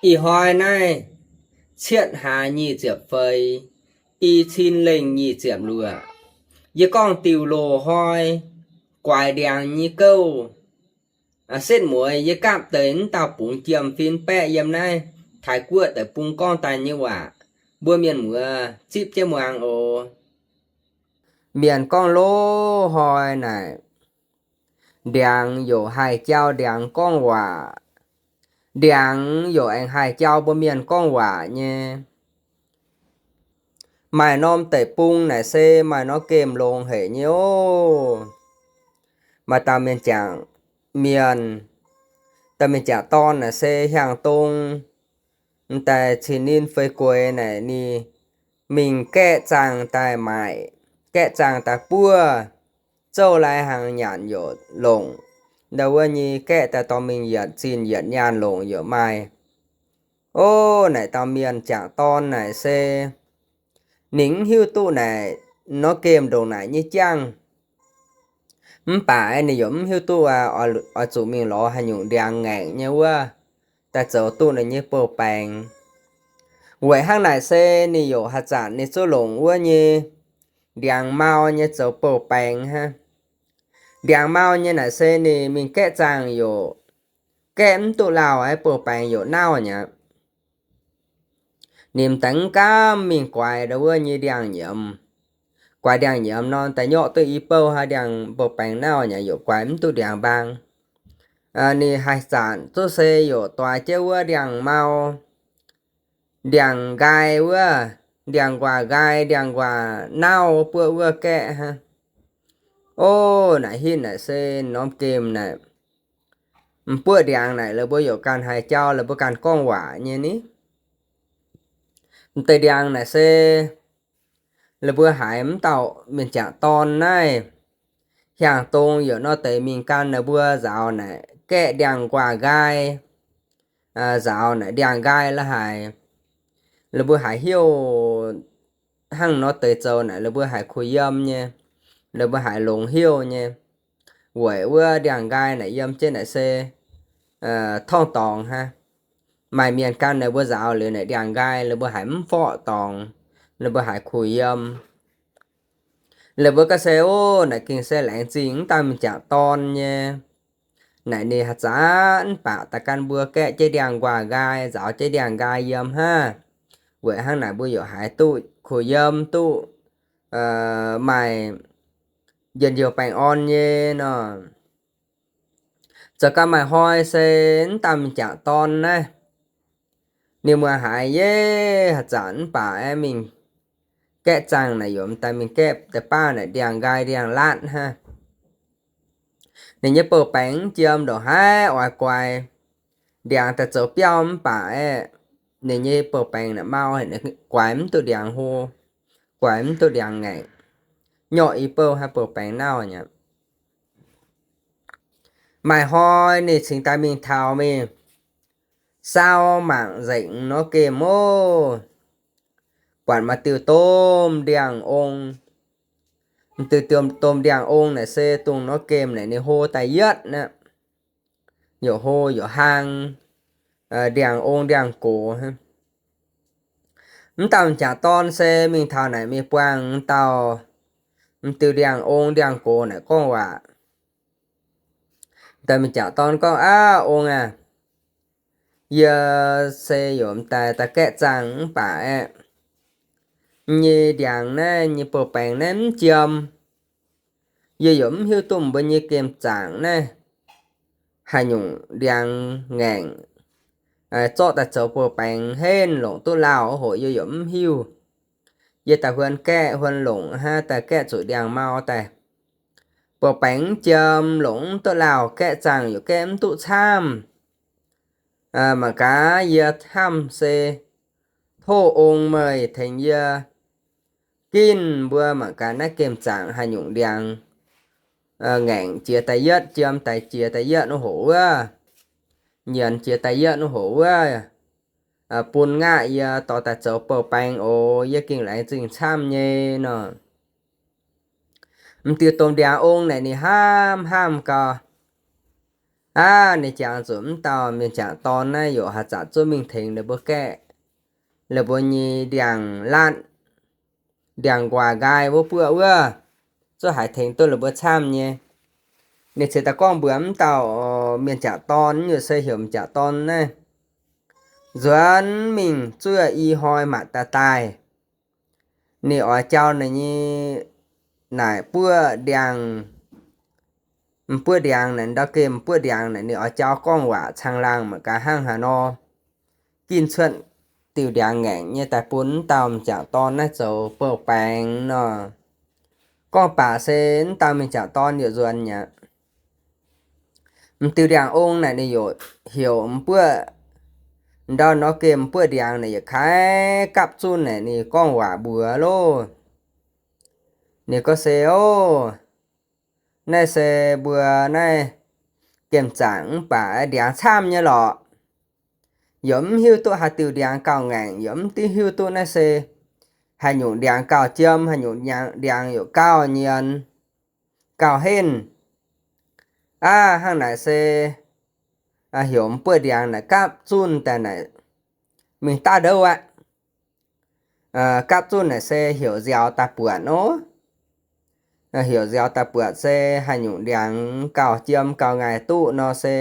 Ih hnoi naaiv cietv hlaax nyic ziepc feix, i cin lengh nyic ziepc luoqc, yie gorngv diuh loz-hnoi guaix ndiangx nyei gouv. Setv mueiz yie gapv deix mv dauh bungx jiem-fin baeqv yiem naaiv Taiv Guoqv deic-bung gorngv daaih nyei waac, mbuo mienh muoz zipv jienv muangx oc. Mienh gorngv loz-hnoi naaic, ndiangx youc haih jauv ndiangx gorngv waac. Ndiangx youc aengx haih jauv mbuo mienh gorngv waac nyei. Maaih norm deic-bung naaic se maaih norm gemh longx haic nyei oc. Maaih dauh mienh jangc mienh, dauh mienh jangc dorn naaic se hiaangx dong, m'daaih cin ninh feix gueix naaic ninh mingh gaeqv zaangh daaih maaic, gaeqv zaangh daaih buov, zouv lai hnaangx nyanc youc longc. Ndau wuov nyei gaeqv daaih dorh mingh yietc zinh yietc nyaanh longc youc maaih. Ov, naaic dauh mienh jangc dorn naaic se ninh mv hiuv duqv naaic norm gemh ndongc naaic nyei jangv. Mv baac ninh youc mv hiuv duqv oix zuqc mingh lorz haaix nyungc ndiangx ngaengc nyei wuov daaih zoux duqv ninh nyei bouh baengx. Weic hnangv naaic se ninh youc haaix zanc ninh zuqv longc wuov nyei ndiangx mau nyei zoux bouh baengx hnangv. Ndiangx mau nyei naaic se ninh mingh gaeqv zaangh youc gaeqv mv duqv lauh, bouh baengx youc nauv nyei aqv. Ninh m'daaih mv gaamv mingh guaix ndau wuov nyei ndiangx-nyiemz. Guaix ndiangx-nyiemz nor, daaih nyorqv duqv i bouh haaix ndiangx bouh baengx nauv nyei, youc guaix mv duqv ndiangx mbaang. Ninh haaix zanc zuqv se youc doix jienv wuov ndiangx mau, ndiangx nqaai wuov, ndiangx nquaah nqaai, ndiangx nquaah nauv buoqv wuov gaeqv hnangv. Ov, naaic hitv naaic se norm gemh naaic, m'buoqv ndiangx naaic la'buo youc ganh haih jauv, la'buo ganh gorngv waac nyei ni. M'deix ndiangx naaic se la'buo haiz mv dauh mienh jangc dorn naaiv hiaangx dong youc nor deix mingh gan la'buo nzaaux naaic gaeqv ndiangx nquaah nqaai, nzaaux naaic ndiangx nqaai la'haic. La'buo haiz hnyouv hnangv nor deix zoux naaic la'buo haiz kuh yiem nyei, la'buo haiz longx hnyouv nyei. Weic wuov ndiangx nqaai naaic yiem jienv naaic se torngv dorngx hnangv. Maaih mienh gan ninh mbuo nzaaux liuz naaic ndiangx nqaai, ninh mbuo haiz mv forqv dorngx, ninh mbuo haiz kuh yiem. Ninh mbuo gorngv se, ov, naaic gengh se laengz zingh mv dauh mienh jangc dorn nyei. Naaic ninh haaix zanc mv baac daaih gan mbuo gaeqv jienv ndiangx nquaah nqaai, nzaaux jienv ndiangx nqaai yiem hnangv. Weic hnangv naaic mbuo yaac haiz duqv kuh yiem, duqv maaih njien-youh baengh orn nyei nor. Zoux gau maaih hnoi se mv dauh mienh jangc dorn naaiv, ninh muangx haiz yie haaix zanc mv baac aeqv, mingh gaeqv zaangh naaic yaac m'daaih mingh gaeqv deix baav naaic ndiangx nqaai ndiangx laatv hnangv. Ninh nyei bouh baengx mv jiem ndongc haaix oix guaix ndiangx daaih zoux biauv mv baac aeqv, ninh nyei bouh baengx naaic mau, guaix mv duqv ndiangx hlo, guaix mv duqv ndiangx ngaengc. Nyorqv i bouh haaix bouh baengx nauv nyei. Maaih hnoi ninh cingx daaih mingh taux mingh sau mangc nzengc norm gemh oc. Buatc maaih diuh domh ndiangx-ong. Diuh domh ndiangx-ong naaic se dongh norm gemh naaic ninh hlo daaih yietv aqv. Yaac hlo yaac hlang, ndiangx-ong ndiangx-gox. Mv dauh m'jangc dorn se mingh taux naaic mingh buangh dauh m'diuh ndiangx-ong ndiangx-gox naaic gorngv waac. Dauh m'jangc dorn gorngv, Aav, ong aac, yie se yaac m'daaih daaih gaeqv zaangh mv baac aeqv, nyei ndiangx naaiv nyei bouh baengx naaiv mv jiem. Yie yaac mv hiuv duqv mbuo nyei gemh zaangc naaiv haaix nyungc ndiangx ngaengc zorqv daaih zoux bouh baengx henv longc duqv lauh hoc yie yaac mv hiuv. Yie daaih huon gaeqv huon longc hnangv, daaih gaeqv zuqc ndiangx mau daaih, bouh baengx mv jiem, longc mv duqv lauh, gaeqv zaangh yaac gaeqv mv duqv camv. Mangc gaax yie hnamv se tov ong meih tengx yie ginv mbuo mangc gaax naaiv gemh zaangc haaix nyungc ndiangx ngaengc jiex daaih yietv, jiem daaih jiex daaih yietv wuov hoc wuov, nyienx jiex daaih yietv wuov hoc wuov, bun ngaqv yie dorh daaih zoux bouh baengx oc. Yie gengh laengz zingh camv nyei nor. M'diuh domh ndiangx ong naaic ninh hnamv hnamv gau, Aav, ninh jangx zuqc mv dauh mienh jangc dorn naaiv yaac haih zanc zuqc mingh tengx ninh mbuo gaeqv, ninh mbuo nyei ndiangx-laatv, ndiangx-nquaah nqaai wuov buoqv wuov, zuqc haiz tengx duqv ninh mbuo camv nyei. Ninh ceix daaih gorngv mbuox mv dauh mienh jangc dorn, yaac se heuc mienh jangc dorn naaiv, nzuonx mingh zuov i hnoi maanc daaih daaih. Ninh oix jauv naaic nyei naaic buoqv ndiangx, m'buoqv ndiangx naaic, ndau gemh m'buoqv ndiangx naaic, ninh oix jauv gorngv waac caangh laangh mangc gaax hnangv haaix nor. Ginv cuotv diuh ndiangx ngaengc nyei daaih bun mv dauh m'jangc dorn naaiv zoux bouh baengx nor. Gorngv baac se mv dauh m'jangc dorn yaac nzuonx mi'aqv. M'diuh ndiangx-ong naaic ninh yaac heuc m'buoqv, ndau nor gemh m'buoqv ndiangx naaic yaac kaaix gapv zunv naaic ninh gorngv waac mbuox loh. Ninh gorngv se, Ov, naaiv se mbuo naaiv gemh zaangc mv baac ndiangx camv nyei lorqc. Yaac mv hiuv duqv haaix diuh ndiangx gauh ngaengc, yaac mv hiuv duqv naaiv se haaix nyungc ndiangx gauh jiem, haaix nyungc ndiangx yaac gauh nyienz, gauh henv. Aav, hnangv naaic se heuc m'buoqv ndiangx naaic gapv zunv daaih naaic mingh daav ndouv aqv. Gapv zunv naaic se heuc nziaaux daaih buatc nor. Heuc nziaaux daaih buatc se haaix nyungc ndiangx gauh jiem gauh ngaih duqv nor se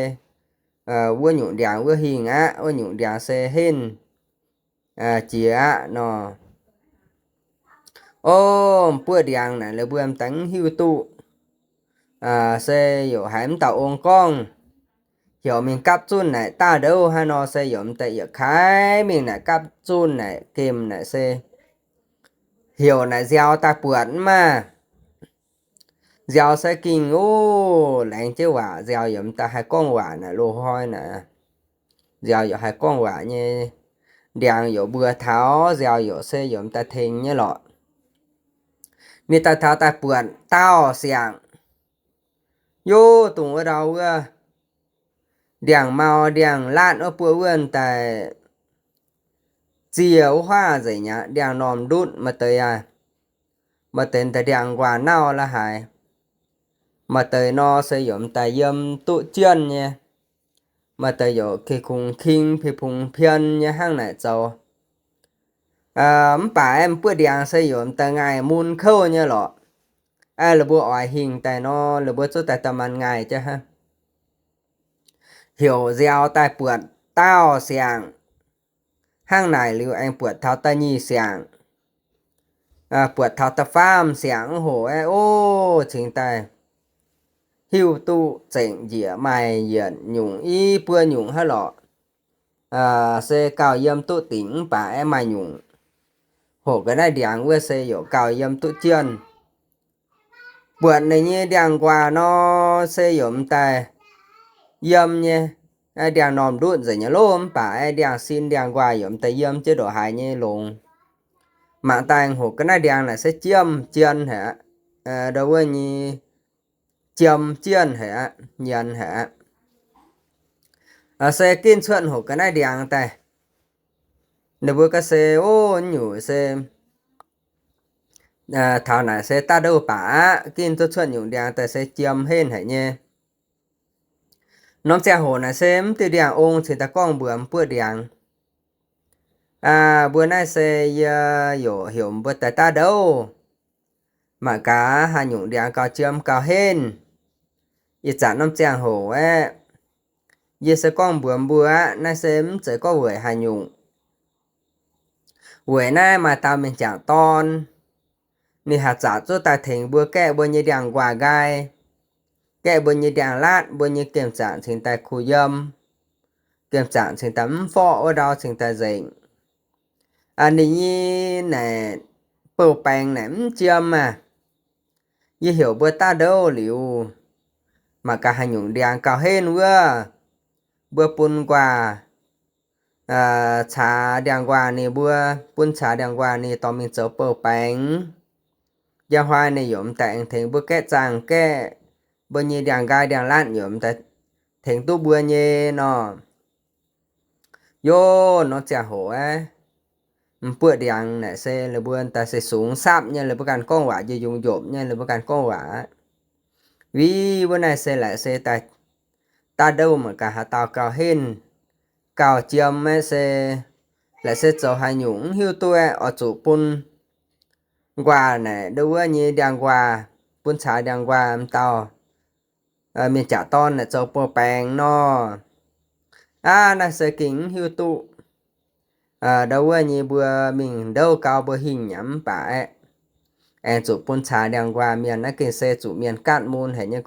wuov nyungc ndiangx wuov hingh aqv, wuov nyungc ndiangx se henv jiex aqv nor. Ov, m'buoqv ndiangx naaic ninh mbuo m'daaih mv hiuv duqv. Se yaac haiz mv dauh ong gorngv, heuc mingh gapv zunv naaic daav ndouv hnangv nor se yaac m'daaih yietc kaaix mingh naaic gapv zunv naaic gemh naaic se heuc naaic nziaaux daaih buatc maah. Nziaaux se gengh ov, laengz jienv waac nziaaux yaac m'daaih haih gorngv waac naaic loz-hnoi naaic. Nziaaux yaac haih gorngv waac nyei. Ndiangx yaac mbuox taux nziaaux yaac se yaac m'daaih tengx nyei lorqc. Ninh daaih taux daaih buatc daauh siangx, yov dungx wuov ndau wuov ndiangx-mau ndiangx-laatv wuov buoqv wuov daaih ziec wuov huaav nzengc mi'aqv, ndiangx-normh ndutv. Maaih deix aac, maaih deix daaih ndiangx-nquaah nauv la'haaix. Maaih deix nor se yaac m'daaih yiem duqv jienh nyei. Maaih deix yaac king-kungx king, ping-pungx pien nyei hnangv naaic zoux. Mv baac aeqv, m'buoqv ndiangx se yaac m'daaih ngaih mun kouv nyei lorqc. Aeqv, la'buo oix hingh daaih nor, la'buo zuqc daaih da'maanc ngaih jienv hnangv. Heuc nziaaux daaih buatc daauh siangx. Hnangv naaic liuz aengx buatc taux da'nyeic siangx, buatc taux da'faam siangx hoc aeqv, ov, cingx daaih hiuv duqv zengc njiec maaih yietc nyungc i buo nyungc hnangv lorqc. Se gauh yiem duqv dingc mv baac aeqv, maaih nyungc hoc ga'naaiv ndiangx wuov se yaac gauh yiem duqv jienh. Buatc ninh nyei ndiangx-nquaah nor se yaac m'daaih yiem nyei. Ndiangx-normh ndutv nzengc nyei lov, mv baac aeqv, ndiangx-sin ndiangx-nquaah yaac m'daaih yiem jienv ndongc haaix nyei longx. Mangc daaih hoc ga'naaiv ndiangx naaic se jiem jienh haic aqv. Ndo wuov nyei jiem jienh haic aqv, nyienz haic aqv. Se ginv cuotv hoc ga'naaiv ndiangx daaih, ninh mbuo ga'se, ov, nyungc se taux naaic se daaih ndouh baac aqv, ginv duqv cuotv nyungc ndiangx daaih se jiem henv haic nyei. Norm ziangh hoc naaic se mv diuh ndiangx-ong cingx daaih gorngv mbuox m'buoqv ndiangx, Aa, mbuo naaiv se yie yaac heuc mbuo daaih daav ndouv, mangc gaax haaix nyungc ndiangx gauh jiem gauh henv. Ih zanc norm ziangh hoc aeqv, yie se gorngv mbuox mbuo aqv, naaiv se mv zeiz gorngv weic haaix nyungc. Weic naaiv maaih dauh mienh jangc dorn, ninh haih zanc zuov daaih tengx mbuo gaeqv mbuo nyei ndiangx-nquaah nqaai, gaeqv mbuo nyei ndiangx-laatv, mbuo nyei gemh zaangc cingx daaih kuh yiem, gemh zaangc cingx daaih mv forv wuov ndau cingx daaih nzengc. Ninh nyei naaic bouh baengx naaic mv jiem aqv. Yie heuc mbuo daav ndouv liuz, mangc gaax haaix nyungc ndiangx gauh henv wuov, mbuo bun nquaah caax ndiangx-nquaah ninh mbuo, bun caax ndiangx-nquaah ninh dorh mingh zoux bouh baengx. Njang hnoi ninh yaac m'daaih aengx tengx mbuo gaeqv zaangh gaeqv, mbuo nyei ndiangx-nqaai ndiangx-laatv yaac m'daaih tengx duqv mbuo nyei nor. Yov, norm ziangh hoc aeqv, m'buoqv ndiangx naaic se ninh mbuo daaih se sungx sapv nyei, ninh mbuo ganh gorngv waac njien-youh njopc nyei, ninh mbuo ganh gorngv waac aqv. Win wuov naaiv se laaic se daaih daaih ndouh mangc gaax haaix dauh gauh henv, gauh jiem aeqv, se laaic se zoux haaix nyungc mv hiuv duqv aeqv, oix zuqc bun nquaah naaic ndouh wuov nyei ndiangx-nquaah, bun caax ndiangx-nquaah m'dauh mienh jaax dorn naaic zoux bou-baengx nor. Aav, naaiv se gengh mv hiuv duqv. Ndouh wuov nyei mbuo mingh ndouh gau mbuo hingh nyei mv baac aeqv, aengx zuqc bun caax ndiangx-nquaah mienh, naaiv gengh se zuqc mienh gaatv mun haic nyei,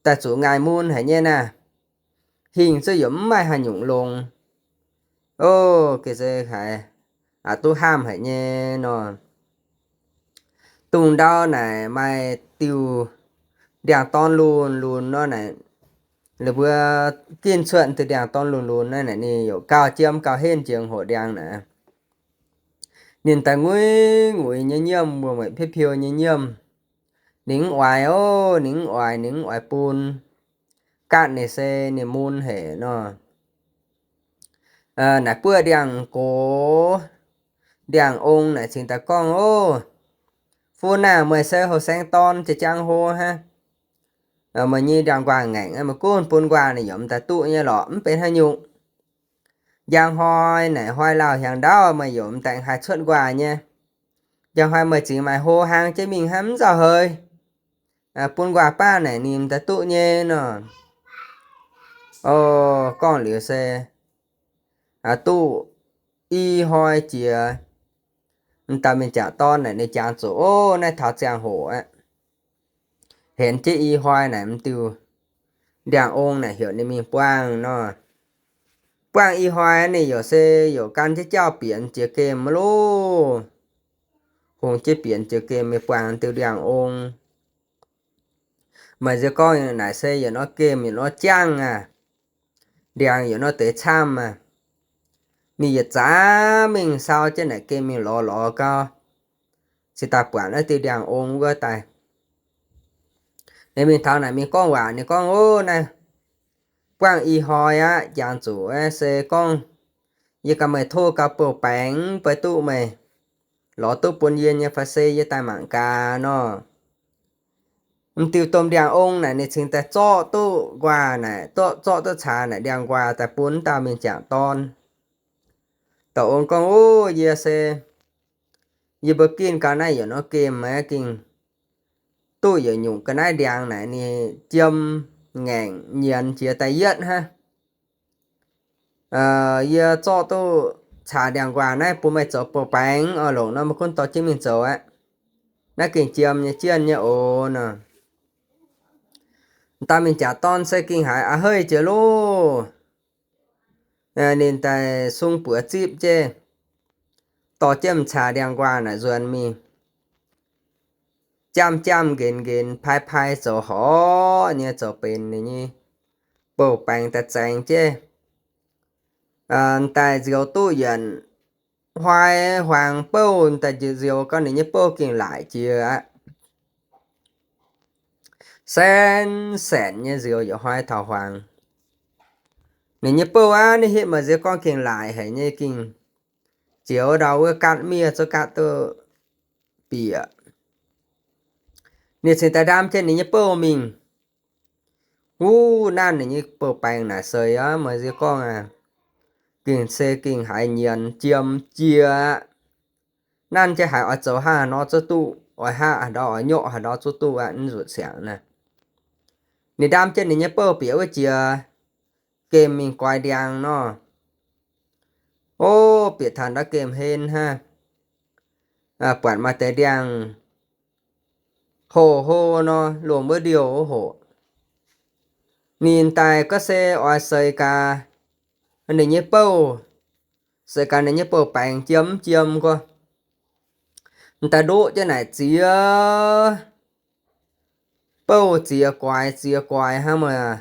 daaih zuqc ngaih mun haic nyei naaiv. Hingh zuqc yaac mv maaih haaix nyungc longx. O, gengh se haiz aqc duqv hamh haic nyei nor. Dongh ndau naaic maaih diuh ndiangx-dorn lunx lunx nor naaic, ninh mbuo ginv cuotv diuh ndiangx-dorn lunx lunx naaiv naaic, ninh yaac gauh jiem gauh henv jiex hoqc ndiangx naaic. Ninh daaih nguiz nguiz nyei nyiemv, mueic mueic piuv piuv nyei nyiemv. Ninh mv oix, o, ninh mv oix, ninh mv oix bun. Gaatv ninh se ninh mun haic nor. Naaic buov ndiangx-gox, ndiangx-ong naaic cingx daaih gorngv, O, fun aah, meih se houx-saeng dorn jiex jangx-hoc hnangv. Meih nyei ndiangx-nquaah ngaengc, meih gunv bun nquaah ninh yaac m'daaih duqv nyei lorqc, mv benx haaix nyungc. Njang hnoi naaic hnoi lauh hiaangx ndaauv meih yaac m'daaih haih cuotv nquaah nyei. Njang hnoi meih zingx maaih hlo hlang jienv mingh hnangv, mv nzauh heix. Bun nquaah baav naaic ninh m'daaih duqv nyei nor. O, gorngv liuz se duqv i hnoi jiex, m'dauh mienh jaax dorn naaic ninh jangx zuqc, O, naaiv taux ziangh hoc aqv. Henx jienv i hnoi naaic m'diuh ndiangx-ong naaic heuc ninh mingh buangh nor. Buangh i hnoi ninh yaac se yaac gan jienv jauv bienx jiex gemh loh. Hungx jienv bienx jiex gemh mingh buangh diuh ndiangx-ong. Meih nziex gorngv naaic se yietc norm gemh yietc norm jangv aqv. Ndiangx yietc norm deix camv aqv. Ninh yietc zaax mingh sau jienv naaic gemh mingh lorz lorz gau, cingx daaih buatc naaiv diuh ndiangx-ong wuov daaih. Ninh mingh taux naaic mingh gorngv waac, ninh gorngv, O, naaiv buangh i hnoi aqv, jangx zuqc se gorngv yie ganh meih tov gau bouh baengx beiv duqv meih lorz duqv bun yie nyei fai se yie daaih mangc gaax nor. M'diuh domh ndiangx-ong naaic ninh cingx daaih zorqv duqv nquaah naaic, zorqv duqv caax naaic ndiangx-nquaah daaih bun dauh mienh jaax dorn. Dauh ong gorngv, O, yie se, yie mbuo ginv gau naaiv yietc norm gemh aeqv, gengh duqv yietc nyungc ga'naaiv ndiangx naaic ninh jiem ngaengc nyienz jiex daaih yietv hnangv. Yie zorqv duqv caax ndiangx-nquaah naaiv bun meih zoux bouh baengx oc. Longc nor meih gunv dorh jienv mingh zoux aqv. Naaiv gengh jiem nyei jienv nyei oc nor. Dauh mienh jaax dorn se gengh haiz a'heiv jiex loh. Ninh daaih sung buoz zipv jienv, dorh jienv m'caax ndiangx-nquaah naaic nzuonx mingh, jamv jamv nqenx nqenx pai pai zoux horpc nyei zoux benx ninh nyei bouh baengx daaih zaengx jienv. Daaih nzioux duqv yietc hnoi hmuangx bouh, daaih nzioux gau ninh nyei bouh gengh laaic jiex aqv. Saenx saenx nyei nzioux yietc hnoi taux hmuangx. Ninh nyei bouh aqv, ninh hitv meih nziex gorngv gengh laaic haic nyei, gengh zioux ndau wuov gaatv miev zouv gaatv duqv bieqc. Ninh cingx daaih ndaam jienv ninh nyei bouh mingh. Wuov nanv ninh nyei bouh baengx naaic seix aqv, meih nziex gorngv aqv, gengh se gengh haiz nyienz jiem jiex aqv. Nanv jienv haiz oix zoux haaix nor zuqv duqv, oix haaix ndau oix nyorqv haaix ndau zuqv duqv aqv, mv nzunc siangx naaic. Ninh ndaam jienv ninh nyei bouh bieqc wuov jiex gemh mingh goix ndiangx nor. O, bieqc taux ndau gemh hlen hnangv, buatc maaih deix ndiangx hoc hlo nor, longc wuov ndiouh hoc. Ninh daaih gorngv se oix seix gaax ninh nyei bouh, seix gaax ninh nyei bouh baengx jiem mv jiem gorngv. Daaih ndoqv jienv naaic ziex bouh, ziex guaix ziex guaix hnangv meih.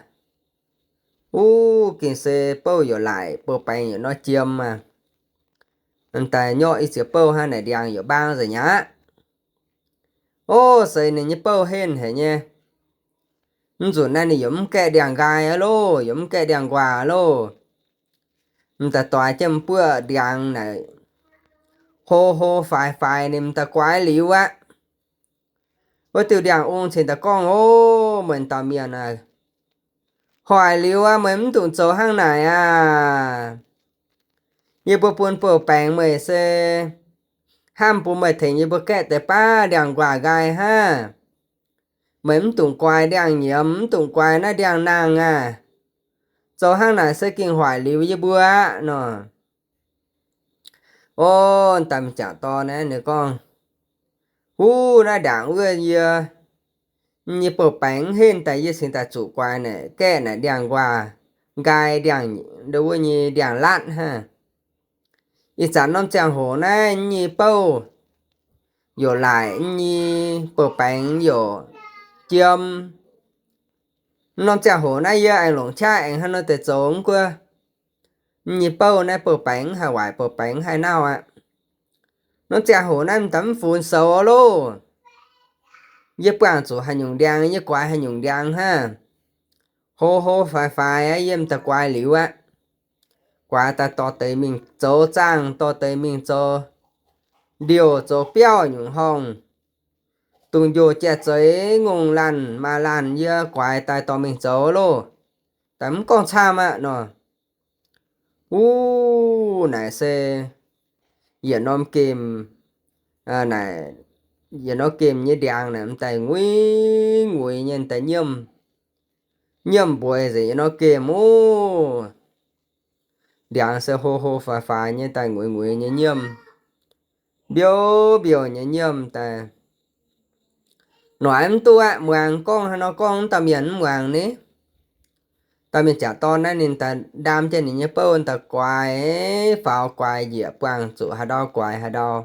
Wuov gengh se bouh yaac laaic, bouh baengx yaac nor jiem aqv. Daaih nyorqv i ziex bouh hnangv naaic ndiangx yaac mbaang nzengc aqv. O, seix ninh nyei bouh henv haic nyei. Mv nzunc naaiv ninh yaac mv gaeqv ndiangx-nqaai aqv loh, yaac mv gaeqv ndiangx-nquaah loh. M'daaih doix jienv m'buoqv ndiangx naaic, hlo hlo faix faix ninh m'daaih guaix liuz aqv. Wuov diuh ndiangx-ong cingx daaih gorngv, O, meih dauh mienh aac, Hoic liuz aqv, meih mv dungx zoux hnangv naaic aac. Yie mbuo bun bouh baengx meih se hnamv bun meih tengx yie mbuo gaeqv deix baav ndiangx-nquaah nqaai hnangv. Meih mv dungx guaix ndiangx-nyiemz, mv dungx guaix naaiv ndiangx-naang aac. Zoux hnangv naaic se gengh hoic liuz yie mbuo aqv nor. O, daaih mingh jangc dorn naaiv ninh gorngv, huv, naaiv ndaangc wuov yie nyei bouh baengx mv henv daaih, yie cingx daaih zuqc guaix naaic gaeqv naaic ndiangx-nquaah nqaai, ndiangx, ndo wuov nyei ndiangx-latv hnangv. Ih zanc norm ziangh hoc naaiv nyei bouh youc laaic, nyei bouh baengx youc jiem. Norm ziangh hoc naaiv yie aengx longc qaqv aengx haaix nor deix zoux mv gunv nyei bouh naaiv bouh baengx mv haih waaic, bouh baengx mv haih nauv aqv. Norm ziangh hoc naaiv m'daaih mv funx soux loh. Yie buangh zuqc haaix nyungc ndiangx, yie guaix haaix nyungc ndiangx hnangv. Hlo hlo faix faix aqv, yie m'daaih guaix liuz aqv. Guaix daaih dorh deix mingh zoux zaangh, dorh deix mingh zoux ndiouh, zoux biauv nyungc horngh. Dungc njoh jai zeix ngongh laanh maaih laanh yie guaix daaih dorh mingh zoux loh. Daaih mv gorngv camv aqv nor. Wuov naaic se yietc norm gemh, naaic, yietc norm gemh nyei ndiangx naaic m'daaih nguiz nguiz nyei daaih nyiemv, nyiemv mbueix nzengc yietc norm gemh oc. Ndiangx se hlo hlo faix faix nyei daaih nguiz nguiz nyei nyiemv, mbiouh mbiouh nyei nyiemv daaih. Noic mv duqv aqv, muangx gorngv haaix nor gorngv mv dauh mienh mv muangx ni. Dauh mienh jangc dorn naaiv ninh daaih ndaam jienv ninh nyei bouh daaih guaix faaux, guaix njiec buangh zuqc haaix ndau guaix haaix ndau,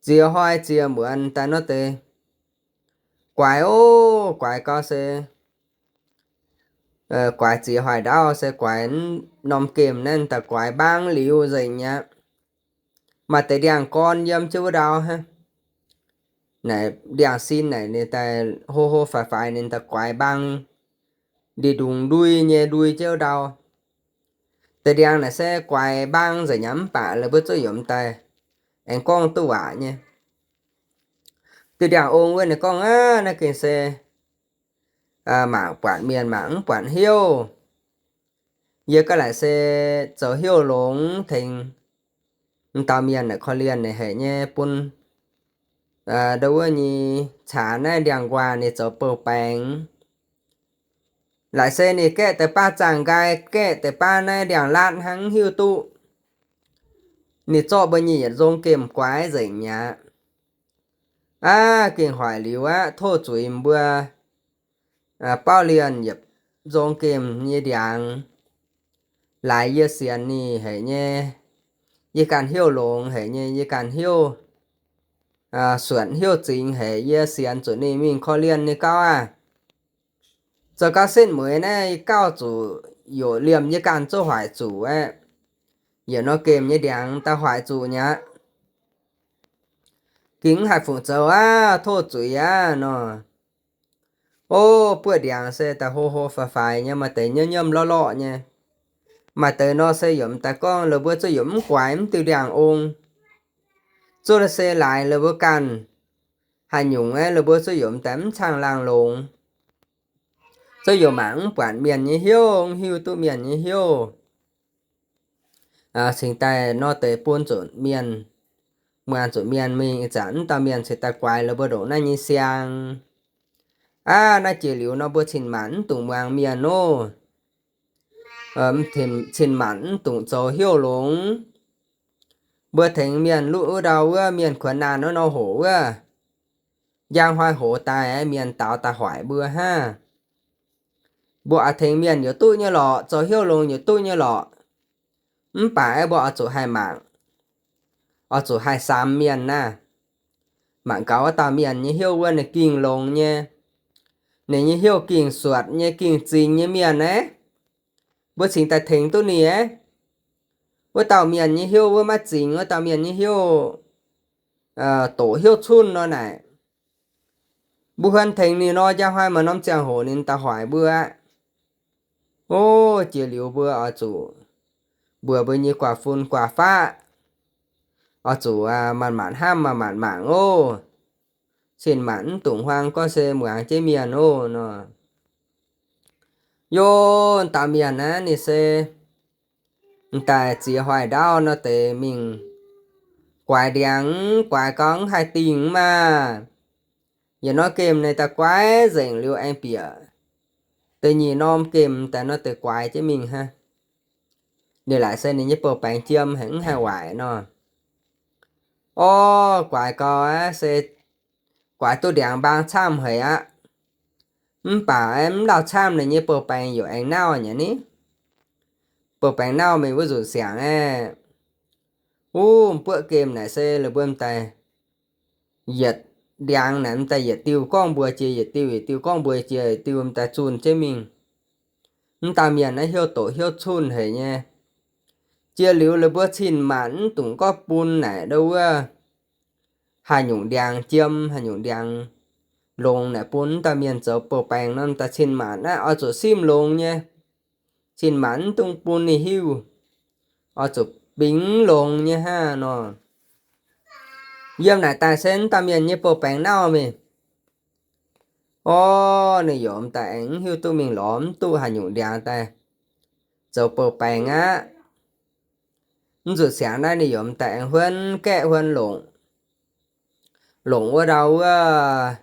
ziex hnoi ziex muonz daaih nor deix guaix oc, guaix gau se guaix ziex hnoi ndaauv se guaix norm gemh naaiv daaih guaix mbaang liuz nzengc aqv. Maaih deix ndiangx-gorn yiem jienv wuov ndau hnangv. Naaic ndiangx-sin naaic ninh daaih hlo hlo faix faix ninh daaih guaix mbaang ndie-ndungx ndui nyei ndui jienv wuov ndau. Deix ndiangx naaic se guaix mbaang nzengc nyei mv baac la'buo zuqv yomc daaih aengx gorngv duqv waac nyei. Diuh ndiangx-ong wuov ninh gorngv aqv, naaiv gengh se mangc buatc mienh mangc mv buatc hnyouv. Yie gaav laaic se zoux hnyouv longx tengx m'dauh mienh naaic korv-lienh naaic haic nyei bun ndo wuov nyei caax naaiv ndiangx-nquaah ninh zoux bouh baengx. Laaic se ninh gaeqv deix baav zaangh nqaai, gaeqv deix baav naaiv ndiangx-laatv hnangv mv hiuv duqv. Ninh zorqv mbuo nyei yietc nzong gemh guaix nzengc mi'aqv. Aav, gengh hoic liuz aqv, tov zuiz mbuo bauv lienh yietc nzong gemh nyei ndiangx. Laaix yie sienx ninh haic nyei, yie ganh hnyouv longx haic nyei, yie ganh hnyouv suonc hnyouv zingx haic, yie sienx zuqc ninh mingh korv-lienh nyei gauv aqv. Zoux gauv setv mueiz naaiv gauh zuqc yoc liemh yie ganh zouv hoic zuqc aqv. Yietc norm gemh nyei ndiangx daaih hoic zuqc mi'aqv. Gengh mv haih fungc zoux aqv, tov zuiz aqv nor. O, buoqv ndiangx se daaih hlo hlo faix faix nyei, maaih deix nyiemv nyiemv lorqv lorqv nyei. Maaih deix nor se yaac m'daaih gorngv la'buo zuqv yaac mv guaix mv diuh ndiangx-ong. Zuqv se laaix la'buo ganh haaix nyungc aeqv, la'buo zuqv yaac m'daaih mv caangh laangh longx. Zuqv yaac mangc mv buatc mienh nyei hnyouv, mv hiuv duqv mienh nyei hnyouv. Cingx daaih nor deix bun zuqc mienh, muangx zuqc mienh mingh, ih zanc mv dauh mienh cingx daaih guaix la'buo ndongc naaiv nyei siang. Aav, naaiv jiex liuz nor mbuo cin-maanc mv dungx muangx mienh oc. Cin-maanc mv dungx zoux hnyouv longx. Mbuo tengx mienh luqv wuov ndau wuov, mienh kuonx naanh wuov nor hoc wuov, njang hnoi hoc daaih mienh daaux daaih hoic mbuo hnangv. Mbuo oix tengx mienh yaac duqv nyei lorqc, zoux hnyouv longx yaac duqv nyei lorqc. Mv baac mbuo oix zuqc haih mangc, oix zuqc haih samx mienh naaiv. Mangc gaax wuov dauh mienh nyei hnyouv wuov ninh gengh longx nyei, ninh nyei hnyouv gengh suotc nyei, gengh zingx nyei mienh aeqv, mbuo cingx daaih tengx duqv ninh aeqv. Wuov dauh mienh nyei hnyouv wuov maiv zingx, wuov dauh mienh nyei hnyouv doqc hnyouv cunv nor naaic, mbuo huon tengx ninh nor, njang hnoi maaih norm ziangh hoc ninh daaih hoic mbuo aqv. O, jiex liuz mbuo oix zuqc mbuox mbuo nyei guaax fun guaax faqv, oix zuqc manc-manc hnamv manc-manc mangc oc. Cin-maanc mv dungx huaang gorngv se muangx jienv mienh oc nor. Yov, dauh mienh naaiv ninh se m'daaih ziex hoic ndaauv nor deix mingh guaix ndiangx, guaix gau mv haih dingh maah. Yietc norm gemh ninh daaih guaix nzengc liuz aengx bieqc da'nyeic norm gemh daaih nor deix guaix jienv mingh hnangv. Ninh laaic se ninh nyei bouh baengx jiem haic mv haih waaic nor. Orv, guaix gau aqv, se guaix duqv ndiangx mbaang camv haic aqv. Mv baac mv lauh camv ninh nyei bouh baengx yaac aengx nauv nyei ni. Bouh baengx nauv mingh wuov nzunc siangx aeqv, wuov buoqv gemh naaic se la'buom daaih yietc ndiangx naaic m'daaih yietc diuh gorngv mbuox jiex yietc diuh, yietc diuh gorngv mbuox jiex yietc diuh, m'daaih zunh jienv mingh. Mv dauh mienh naaiv hnyouv doqc hnyouv cunh haic nyei. Jiex liuz la'buo cin-maanc mv dungx gorngv bun naaic ndo wuov haaix nyungc ndiangx jiem, haaix nyungc ndiangx longx naaic bun mv dauh mienh zoux bouh baengx nor, m'daaih cin-maanc naaiv oix zuqc simv longx nyei. Cin-maanc mv dungx bun ninh hiuv, oix zuqc bingx longx nyei hnangv nor. Yiem naaic daaih se mv dauh mienh nyei bouh baengx nauv mingh. Orv, ninh yaac m'daaih aengx mv hiuv duqv mingh lorz mv duqv haaix nyungc ndiangx daaih zoux bouh baengx aqv. Mv zuqc siangx naaiv ninh yaac m'daaih aengx huonv gaeqv huonv longc, longc wuov ndau wuov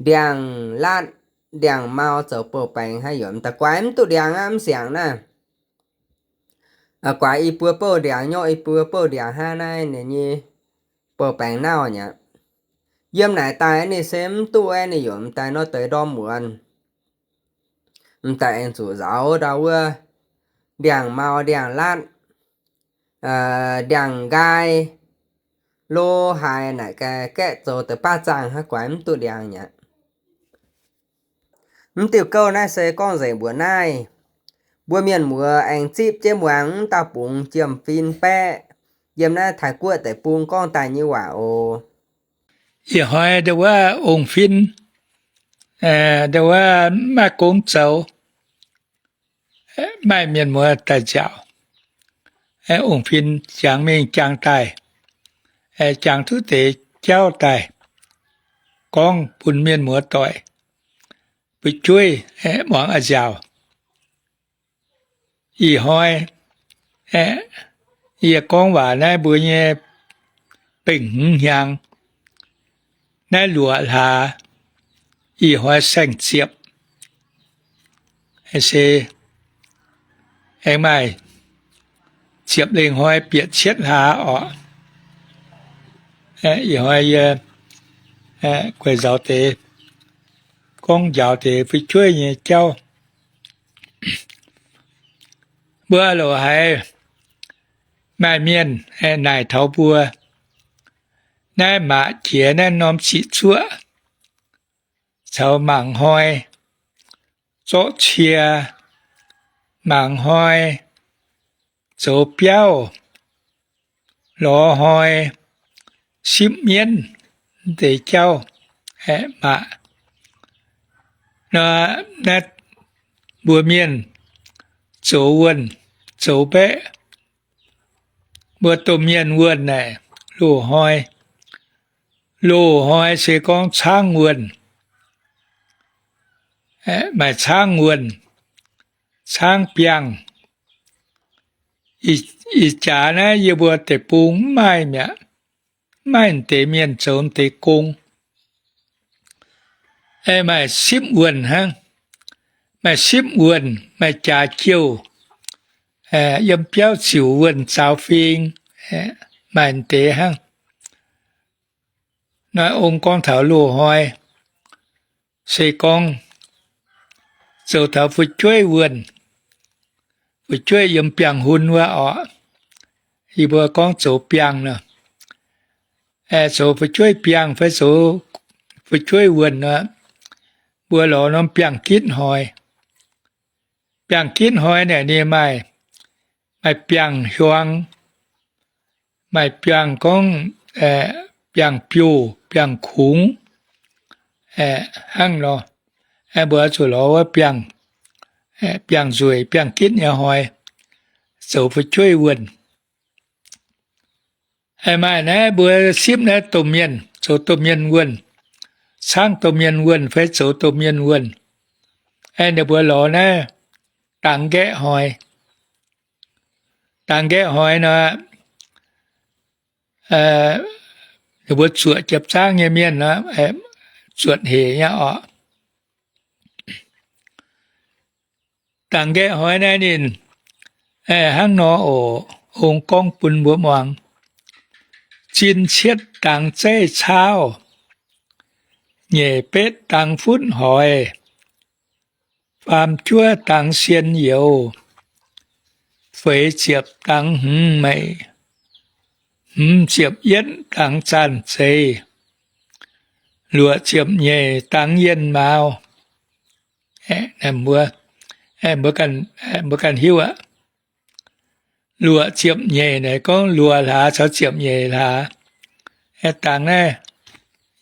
ndiangx-laatv, ndiangx-mau zoux bouh baengx hnangv, yaac m'daaih guaix mv duqv ndiangx aqv. Mv siangx naaiv guaix i buo bouh ndiangx nyorqv i buo bouh ndiangx hnangv, naaiv ninh nyei bouh baengx nauv nyei aqv. Yiem naaic daaih ninh se mv duqv aeqv, ninh yaac m'daaih nor deix ndorm muonz m'daaih aengx zuqc nzaaux ndau wuov ndiangx-mau, ndiangx-laatv, ndiangx-nqaai, lo haaix naaic gaeqv zoux deix baav zaangh hnangv, guaix mv duqv ndiangx nyei aqv. Mv diuh gouv naaiv se gorngv nzengc mbuox naaiv. Mbuo mienh muoz aengx zipv jienv muangx mv dauh bungx jiem-fin baeqv yiem naaiv Taiv-Guoqv deic-bung gorngv daaih nyei waac oc. Ih hnoi ndau wuov ong-fin, ndau wuov maiv gongv zoux, maaih mienh muoz daaih nziaauc. Ong-fin jangx mingh jangx daaih, jangx duqv deix jauv daaih, gorngv bun mienh muoz doic fu'jueiv muangx a'nziaauc. Ih hnoi yie gorngv waac naaiv mbuo nyei bengh hmz hnyangx, naaiv luoqc hlaax, ih hnoi saeng-ziepc, se aengx maaih ziepc lengh hnoi bieqc cietv hlaax orqc. Ih hnoi yie guaix nzaaux deix, gorngv njaaux deix fu'jueiv nyei jauv. Mbuo loc haiz maaih mienh naaic taux mbuo, naaiv maqc jiex naaiv norm siqc zuoqv caux mangc hnoi zorqv cie, mangc hnoi zoux biauv, lorz hnoi sipv mienv deix jauv, maqc. Naaiv mbuo mienh zoux wuonh, zoux mbaeqv. Mbuo domh mienh wuonh naaic loz-hnoi, loz-hnoi se gorngv caangv wuonh, maaih caangv wuonh, caangv biangh. Ih jaax naaiv yie mbuo deic-bung mv maaih mi'aqv, mv maaih deix mienh zoux deix gong. Maaih sipv wuonh hnangv, maaih sipv wuonh, maaih jaax jouh, yiem biauv ziouc wuonh zaaux fing, maaih deix hnangv. Naaiv ong gorngv taux loz-hnoi se gorngv zoux taux fu'jueiv wuonh, fu'jueiv yiem biangh hun wuov orqc. Yie mbuo gorngv zoux biangh nor, zoux fu'jueiv biangh fai zoux fu'jueiv wuonh nor, mbuo lorz norm biangh gitv hnoi. Biangh gitv hnoi naaic ninh maaih, maaih biangh hiuang, maaih biangh gorngv biangh biouh, biangh kungx, hnangv nor. Mbuo zuqc lorz wuov biangh, biangh nzueic, biangh gitv nyei hnoi zoux fu'jueiv wuonh. Maaih naaiv mbuo sipv naaiv domh mienh, zoux domh mienh wuonh, caangv domh mienh wuonh fai zoux domh mienh wuonh. Aeqv, ninh mbuo lorz naaiv dangx nqaeqv hnoi. Dangx nqaeqv hnoi nor, ninh mbuo zuoqc jiepc zaangv nyei mienh nor, zuotc hec nyei oc. Dangx nqaeqv hnoi naaiv ninh hnangv nor oc. Ong gorngv bun mbuo muangx, zinh cietv dangx zeiv caauv, nyeic betv dangx futv hoix, faam juov dangx sien youz, feix ziepc dangx hmz meic, hmz ziepc yietv dangx zanc zeiz, luoqc ziepc nyeic dangx yienh mauz. Mbuo ganh hiuv aqv. Luoqc ziepc nyeic naaic gorngv luoqc hlaax caux ziepc nyeic hlaax. Dangx naaiv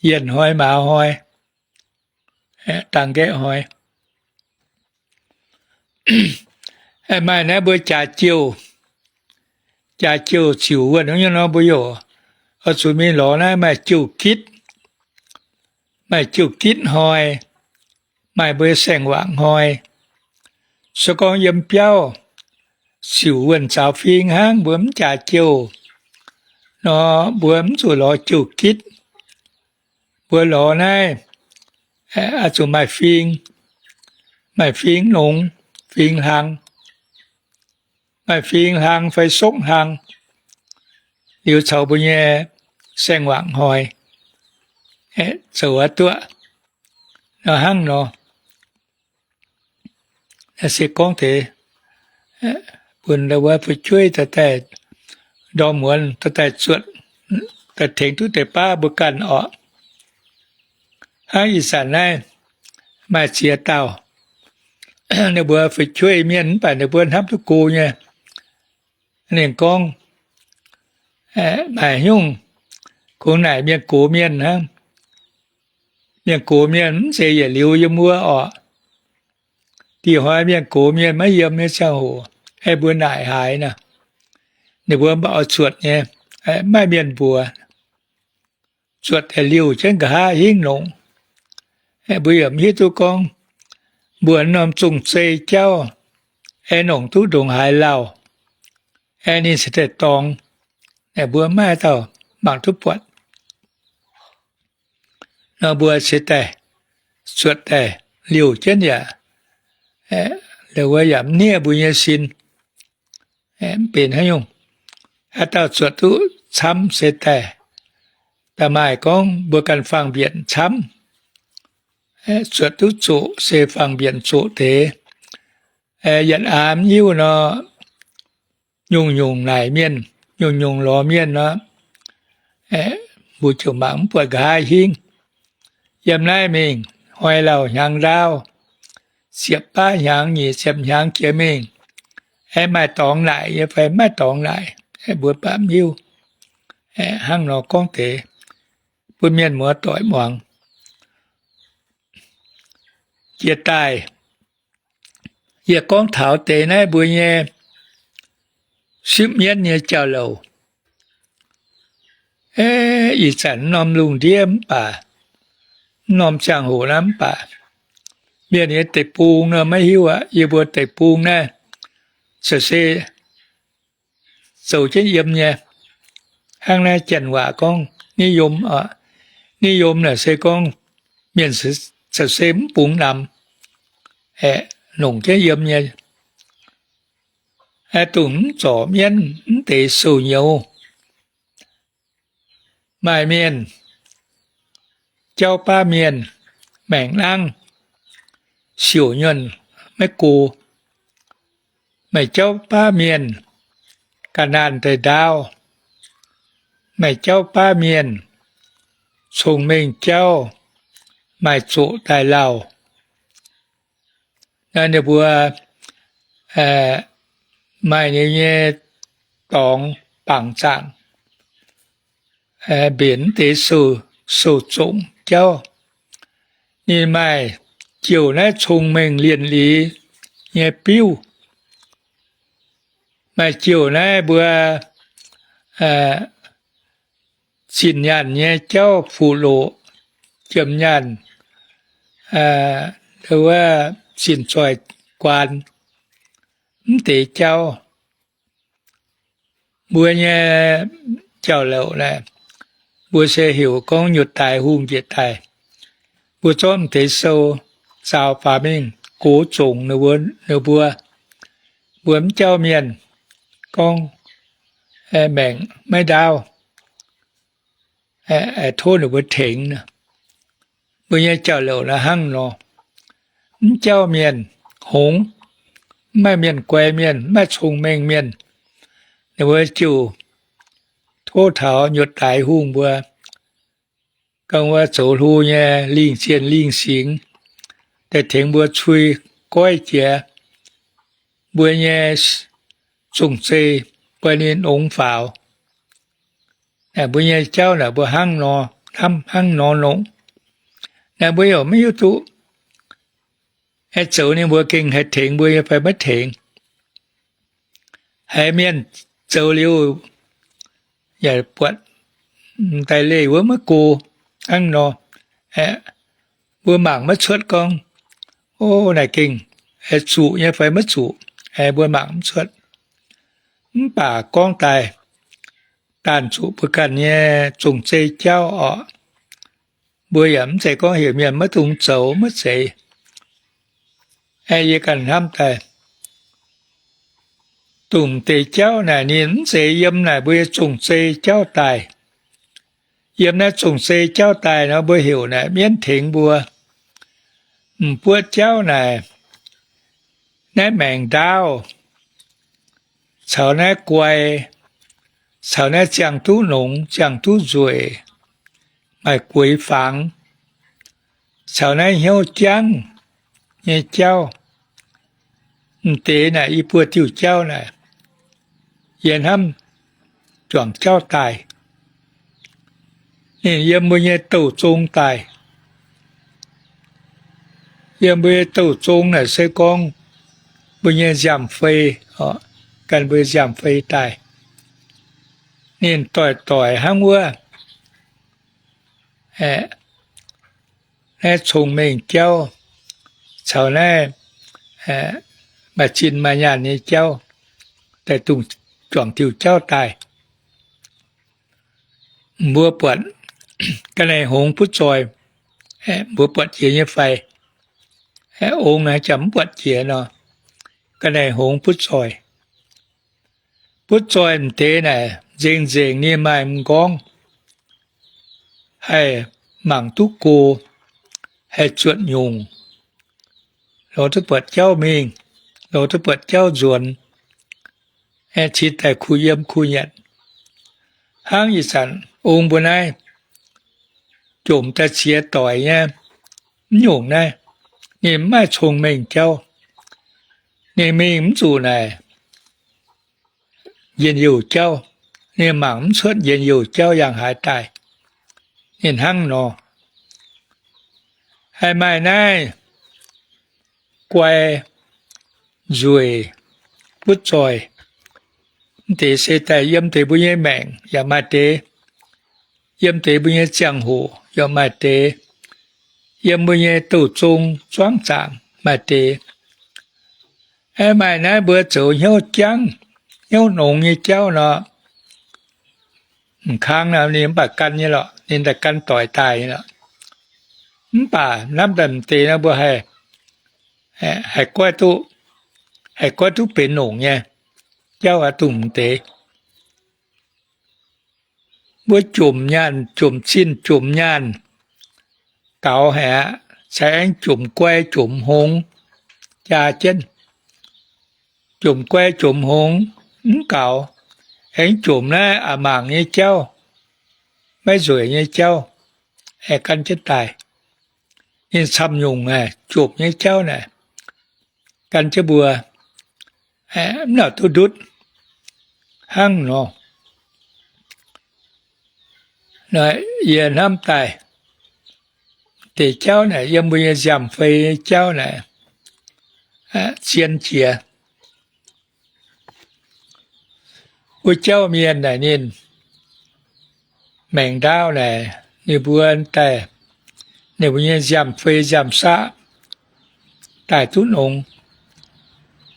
yienh hnoi mauz hnoi, dangx nqaeqv hnoi. Maaih naaiv mbuo jaax jouh, jaax jouh ziouc wuonh nyei nor mbuo yaac oix zuqc mingh lorz naaiv maaih jouh gitv, maaih jouh gitv hnoi, maaih mbuo saeng-wangc hnoi. Se gorngv yiem biauv ziouc wuonh zaux fing hnangv, mbuo mv jaax jouh nor, mbuo mv zuqc lorz jouh gitv. Mbuo lorz naaiv oix zuqc maaih fing, maaih fing longx, fing hlang, maaih fing hlang fai sokv hlang, liuz caux mbuo nyei saeng-wangc hnoi zoux aqv duqv. Nor hnangv nor, se gorngv deix bun wuov fu'jueiv dorh muonz dorh daaih zuotc, daaih tengx duqv deix baav mbuo ganh orqc. Hnangv ih zanc naaiv maaih ziex dauh, ninh mbuo fu'jueiv mienh mv baac ninh mbuo hnamv duqv go nyei. Ninh gorngv, maaih nyungc kungx naaic mienh gox mienh hnangv. Mienh gox mienh mv zeiz yietc liuz yiem wuov orqc. Dih hnoi mienh gox mienh maiv yiem nyei ziangh hoc, aeqv, mbuo naaic haaix nor, ninh mbuo mv baac oix zuotc nyei, maiv maaih mienh mbuox. Zuotc daaih liouh jienv nqa'haav hingv longc. Mbuo yaac mv hiuv duqv gorngv mbuo norm zong-zei jauv aengx longc duqv ndongc haaix lauh, aengx ninh se daaih dorngx, mbuo maiv dauh mangc duqv buatc. Nor mbuo se daaih zuotc daaih liouh jienv yaac, wuov yaac mv hniev mbuo nyei sin. Mv benx haaix nyungc, haaix dauh zuotc duqv camv se daaih, da'maaih gorngv mbuo ganh fangx-mbienc camv. Zuotc duqv zoqc se fangx-mbienc zoqc deix. Yietc aav mv hiuv nor, nyungc-nyungc naaic mienh, nyungc-nyungc lorz mienh nor, mbuo ziouc mangc mv buatc nqa'haav hingv. Yiem naaiv mingh hnoi lauh hnyangx ndaauv, ziepc baav hnyangx, nyic ziepc hnyangx jiex mingh, aengx maaih dorngx naaic nyei fai maiv dorngx naaic, mbuo baac mv hiuv. Hnangv nor gorngv deix bun mienh muoz-doic muangx. Jiex daaih, yie gorngv taux deix naaiv mbuo nyei sipv mienv nyei jauv-louc. Ih zanc norm lungh ndiev mv baac, norm ziangh hoc naaiv mv baac, mienh nyei deic-bung nor maiv hiuv aqv. Yie mbuo deic-bung naaiv se zoux jienv yiem nyei. Hnangv naaiv janx waac gorngv นิยม, นิยม naaic se gorngv mienh se mv bungx namx, aeqv, longc jienv yiem nyei. Dongh mv zorc mienv mv deix sou-nyouz. Maaih mienh jauv baav mienh maengc nangv, siouc nyuonh maiv go. Maaih jauv baav mienh ga'naanh daaih ndaauv. Maaih jauv baav mienh cong-mengh jauv, maaih zoqc daaih lauh. Naaiv ninh mbuo maaih ninh nyei dorngx bangc zaangc, mbenc deix sou-zongc jauv. Ninh maaih jouh naaiv cong-mengh lienh liz nyei biuv. Maaih jouh naaiv mbuo zinh nyaanh nyei jauv, fuqv-loqc, jiem nyaanh, wuov zinh zoih guaan mv deix jauv. Mbuo nyei jauv-louc naaic, mbuo se heuc gorngv nyutc daix hungh njiec daaih. Mbuo zorqv m'deix sou zaaux faaux mingh gox zongc ninh mbuo, mbuo mv jauv mienh gorngv maengc maiv ndaauv, tov ninh mbuo tengx. Mbuo nyei jauv-louc naaiv hnangv nor, mv jauv mienh hngongx, mv maaih mienh guai mienh, mv maaih cong-mengh mienh, ninh mbuo ziouc tov taux nyutc daix hungh mbuo, ganh wuov zoux hlo nyei lingh zienh lingh singx, daaih tengx mbuo cui goiv jiex mbuo nyei zong-zei, buatc ninh ongx faaux. Mbuo nyei jauv naaic mbuo hnangv nor hnamv, hnangv nor nongc. Naaiv mbuo yaac maiv hiuv duqv. Aengx zoux ninh mbuo gengh haih tengx mbuo nyei fai maiv tengx. Haiz mienh zoux liuz yaac buatc daaih leih wuov maiv go hnangv nor. Mbuo mangc maiv cuotv gorngv, o, naaic gengh zuqc nyei fai maiv zuqc, mbuo mangc mv cuotv. Mv baac gorngv daaih, daanh zuqc mbuo ganh nyei zong-zei jauv orqc, mbuo yaac mv zeiz gorngv heuc mienh maiv dungx zoux, maiv zeiz. Yie ganh hnamv daaih, dongh deix jauv naaic ninh mv zeiz yiem naaic mbuo nyei zong-zei jauv daaih. Yiem naaiv zong-zei jauv daaih nor mbuo heuc naaic mienv tengx mbuo. M'buoqv jauv naaic, naaiv maengc ndaauv, caux naaiv guai, caux naaiv ziangh duqv nongx, ziangh duqv nzueic, maaih gueix fangx, caux naaiv hnyouv jangv nyei jauv. M'deix naaic i buo diuh jauv naaic, yie hnamv juangc jauv daaih. Ninh yiem mbuo nyei douh zong daaih. Yiem mbuo nyei douh zong naaic se gorngv mbuo nyei nziaamv-fei, gan mbuo nziaamv-fei daaih. Ninh doic-doic hnangv wuov, naaiv cong-mengh jauv caux naaiv maaih zinh maaih nyaanh nyei jauv daaih dongh juangc diuh jauv daaih. Mbuo buatc ga'naaiv hngongx butv zoih, mbuo buatc jiex nyei fai? Ong naaiv jangx mv buatc jiex nor, ga'naaiv hngongx butv zoih. Butv zoih m'deix naaic nzengc-nzengc ninh maaih m'nqorngv, haih mangc duqv go, haih zuotc nyungc, lorz duqv buatc jauv mingh, lorz duqv buatc jauv nzuonx, cingx daaih kuh yiem kuh nyanc. Hnangv ih zanc ong mbuo naaiv jomc daaih ziex doic nyei, mv nyungc naaiv, ninh mv maaih cong-mengh jauv. Ninh mingh mv zuqc naaic njien-youh jauv, ninh mangc mv cuotv njien-youh jauv yangh haaix daaih. Ninh hnangv nor. Haih maaih naaiv guai, nzueic, butv zoih, mv deix se daaih yiem deix mbuo nyei maengc yaac maaih deix, yiem deix mbuo nyei ziangh hoc yaac maaih deix, yiem mbuo nyei douh zong zuangv zaangc maaih deix. Aeqv, maaih naaiv mbuo zoux hnyouv jangv, hnyouv nongx nyei jauv nor, m'kangv nor ninh mv baac gan nyei lorqc, ninh daaih gan doic daaih nyei lorqc. Mv baac hnamv daaih m'deix nor mbuo haih, haih goiv duqv, haih goiv duqv benx longc nyei jauv aqv, dongh m'deix. Mbuo jomc nyaanh, jomc zinh, jomc nyaanh gaux haic aqv, se aengx jomc guai jomc hngongx jaa jienv. Jomc guai jomc hngongx mv gaux, aengx jomc naaiv a'mangc nyei jauv, maiv nzueic nyei jauv, aengx gan jienv daaih. Ninh camv-nyungc aeqv, jomc nyei jauv naaic, gan jienv mbuo mv nangc duqv ndutv hnangv nor. Yie hnamv daaih, deix jauv naaic yiem mbuo nyei nziaamv-fei nyei jauv naaic zien jiex. Wuov jauv mienh naaic ninh maengc ndaauv naaic, ninh mbuo daaih, ninh mbuo nyei nziaamv-fei nziaamv-saqv daaih duqv nongx,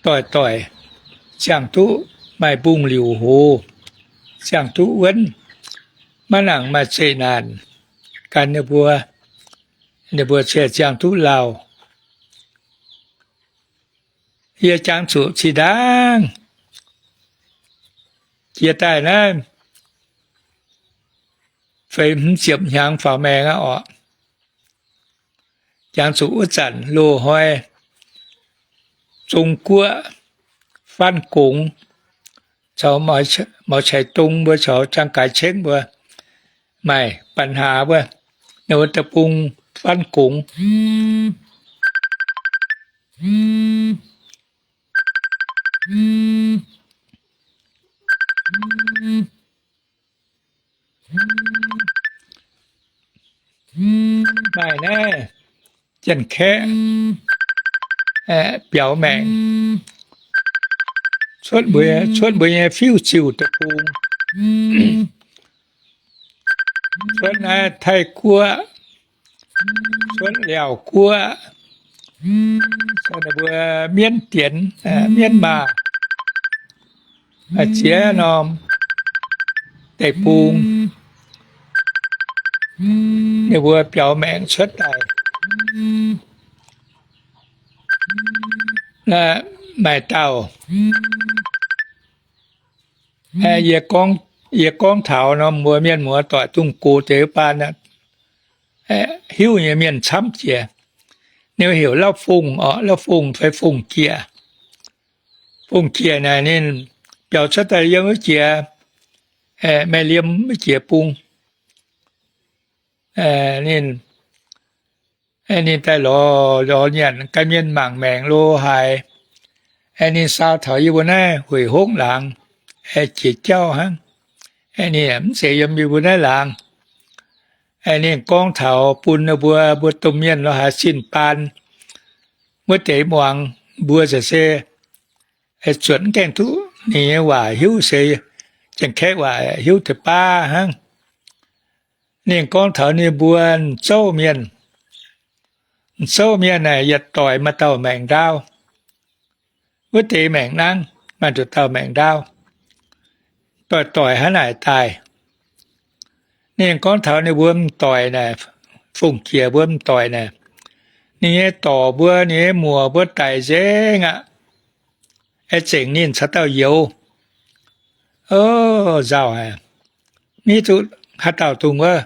doic-doic ziangh duqv maaih mbungh liuc hoz, ziangh duqv wuonv, maiv nangc maaih zeqc naanc gan ninh mbuo, ninh mbuo ziouc ziangh duqv lauh. Yie jangx zuqc zinh ndaangc jiex daaih naaiv feix hmz ziepc hnyangx faaux maengx aqv orqc. Jangx zuqc wuov zanc loz hnoi Zong Guoqv, Faanv Gongx caux Maux Cai Dong mbuo caux Zang Gaaix Cengv mbuo maaih banh hlaax wuov, ninh mbuo deic-bung Faanv Gongx. Maaih naaiv Janx-Kaeqv biaux maengc cuotv mbuo, cuotv mbuo nyei fiuv-ziuh deic-bung, cuotv naaiv Taiv Guoqv, cuotv Laauv Guoqv, mbuo Mienv Dienx, Mienv Maah, ziex norm deic-bung, ninh mbuo biaux maengc cuotv daaih. Maaih dauh, yie gorngv taux norm mbuo mienh muoz doic dungx gox deix baan, hiuv nyei mienh camv jiex. Ninh heuc Lauv Fongh orqc, Lauv Fongh fai Fongh Jieqc. Fongh Jieqc naaic ninh biaux cuotv daaih yiem wuov jiex, Mae Liemh wuov jiex bung. Ninh, ninh daaih lorz, lorz nyanc ganh mienh mangc maengc lo haaix. Ninh saau taux yie mbuo naaiv Hueic Hopv laangz, jiex jauv hnangv. Ninh mv zeiz yiem yie mbuo naaiv laangz. Ninh gorngv taux bun ninh mbuo, mbuo domh mienh lo haaix zinh baan, wuov deix muangx mbuo za'gengh se zuotc mv gaengh duqv ninh nyei waac hiuv se Janx-Kaeqv waac hiuv deix baav hnangv. Ninh gorngv taux ninh mbuo m'zouv mienh. M'zouv mienh naaic yietc doic maaih dauh maengc ndaauv. Wuov deix maengc nangv maaih nduqc dauh maengc ndaauv. Doic-doic hnangv naaic daaih. Ninh gorngv taux ninh mbuo m'doic naaic, Fongh Jieqc mbuo m'doic naaic, ninh nyei dorc mbuo, ninh nyei muoc mbuo daic nzengc aqv. Aengx zengc ninh caux dauh youz. O, nzauh haic. Mv hiuv duqv haaix dauh dongh wuov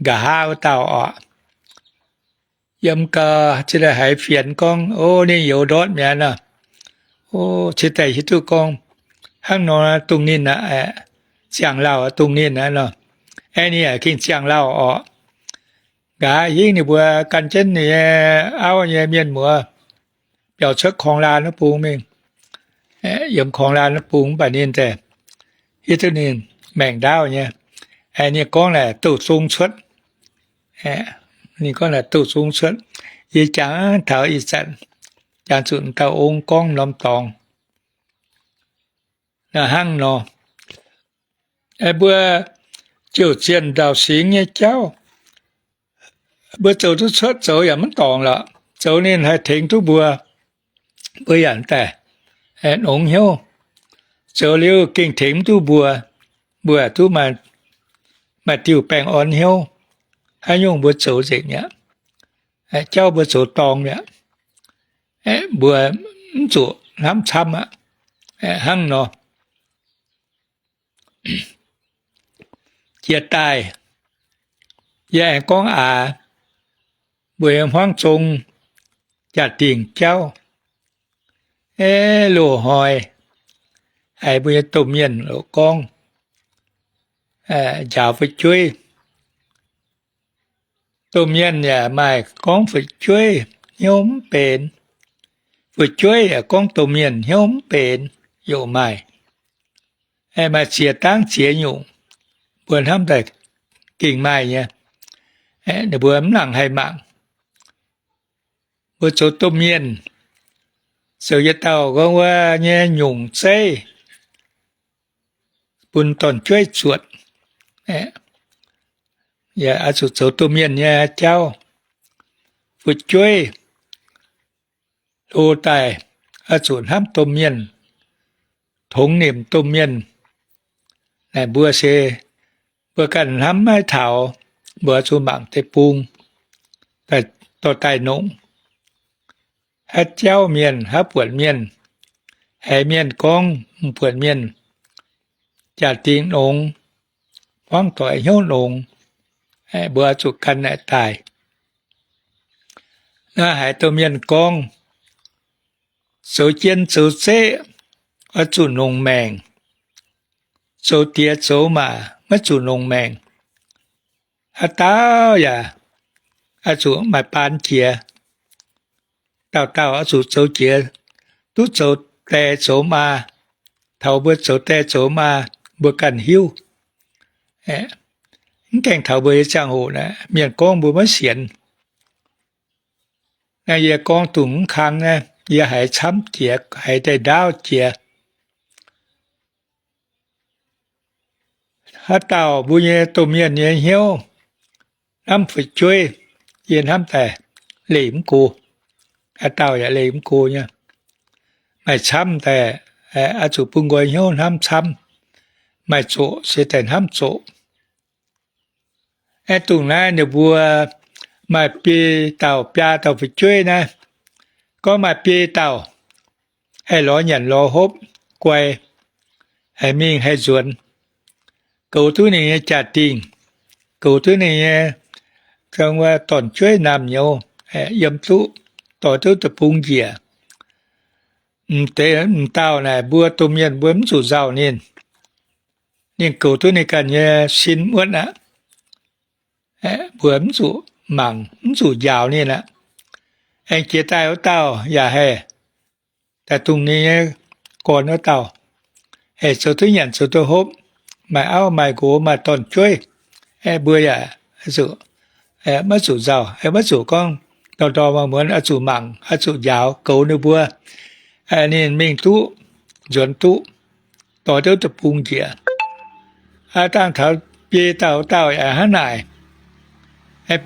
nqa'haav wuov dauh orqc. Yiem gau, cingx daaih haiz fienx gorngv, o, ninh youz ndortv mi'aqv nor. O, cingx daaih hiuv duqv gorngv hnangv nor dongh ninh aqv, ziangh lauh dongh ninh aqv nor. Aeqv, ninh yaac gengh ziangh lauh orqc. Nqa'haav hingv ninh mbuo gan jienv ninh nyei auv nyei mienh muoz biaux cuotv Korng Laa wuov bung mingh. Yiem Korng Laa wuov bung mv baac ninh daaih hiuv duqv ninh maengc ndaauv nyei. Ninh gorngv naaic douz-zong cuotv. Ninh gorngv naaic douz-zong cuotv. Yie jangx taux ih zanc jangx zuqc dauh ong gorngv norm dorngx. Hnangv nor, mbuo ziouc zienh ndau-singx nyei jauv, mbuo zoux duqv cuotv zoux yaac mv dorngc lorqc. Zoux ninh haih tengx duqv mbuo, mbuo yaac daaih nongx hnyouv. Zoux liuz gengh tengx mv duqv mbuo, mbuo duqv maaih diuh baengh orn hnyouv. Haaix nyungc mbuo zoux nzengc mi'aqv. Jauv mbuo zoux dorngc mi'aqv. Mbuo mv zuqc hnamv camv aqv. Hnangv nor, jiex daaih, yie aengx gorngv aax, mbuo nyei hmuangv zong jaa-dingh jauv, loz-hnoi haiz mbuo nyei domh mienh loz gorngv njaaux fu'jueiv. Domh mienh yaac maaih gorngv fu'jueiv hnyouv mv benx. Fu'jueiv yaac gorngv domh mienh hnyouv mv benx, yaac maaih. Maaih ziex dangv ziex nyungc, mbuo hnamv daaih gengh maaih nyei. Ninh mbuo mv nangc haih mangc. Mbuo zoux domh mienh, zoux yietc dauh gorngv wuov nyei nyungc zeiv bun dorn-jueiv zuotc, yaac oix zuqc zoux domh mienh nyei jauv. Fu'jueiv do daaih oix zuqc hnamv domh mienh, tongx nimc domh mienh. Naaic mbuo se, mbuo ganh hnamv maiv taux, mbuo zuqc mangc deic-bung dorh daaih nongc. Haaix jauv mienh, haaix buonc mienh, haiz mienh gorngv mv buonc mienh, jaa-dingh nongx, hmuangv doic hnyouv nongx, mbuo zuqc gan naaic daaih. Naaiv haiz domh mienh gorngv, zoux jien zoux zeqv oix zuqc nongc maengc, zoux diex zoux maac maiv zuqc nongc maengc. Haaix dauh yaac oix zuqc maaih baan jiex. Dauh dauh oix zuqc zoux jiex, duqv zoux die zoux maa. Taux mbuo zoux die zoux maa, mbuo ganh hiuv. Mv gaengh taux mbuo nyei ziangh hoc naaic, mienh gorngv mbuo maiv sienx. Naaiv yie gorngv dongh mv kang naaiv, yie haiz camv jiex, haiz daaih ndaauv jiex. Haaix dauh mbuo nyei domh mienh nyei hnyouv hnamv fu'jueiv, yie hnamv daaih leih mv go. Haaix dauh yaac leih mv go nyei. Maaih camv daaih, oix zuqc bun nqoi hnyouv hnamv camv. Maaih zoqc se daaih hnamv zoqc. Aeqv, dongh naaiv ninh mbuo maaih biei dauh biaa dauh fu'jueiv naaiv, gorngv maaih biei dauh haih lorz nyanc lorz hopv, guai, haih mingh haih nzuonx, goux duqv ninh nyei jaa-dingh, goux duqv ninh nyei dorn-jueiv naamh nyouz, yiem duqv, dorh duqv deic-bung njiec. M'deix m'dauh naaic mbuo domh mienh mbuo mv zuqc nzauh ninh. Ninh goux duqv ninh ganh nyei sin muotv aqv. Mbuo mv zuqc mangc, mv zuqc njaaux ninh aqv. Aengx jiex daaih wuov dauh yaac haih daaih dongh ninh nyei gorn wuov dauh, haih zoux duqv nyanc zoux duqv hopv, maaih auv maaih nqox maaih dorn-jueiv. Mbuo yaac maiv zuqc nzauh, maiv zuqc gorngv ndorm ndorm muonz oix zuqc mangc, oix zuqc njaaux goux ninh mbuo. Ninh mingh duqv, nzuonx duqv, dorh duqv deic-bung njiec. Dangh taux biei dauh dauh yaac hnangv naaic.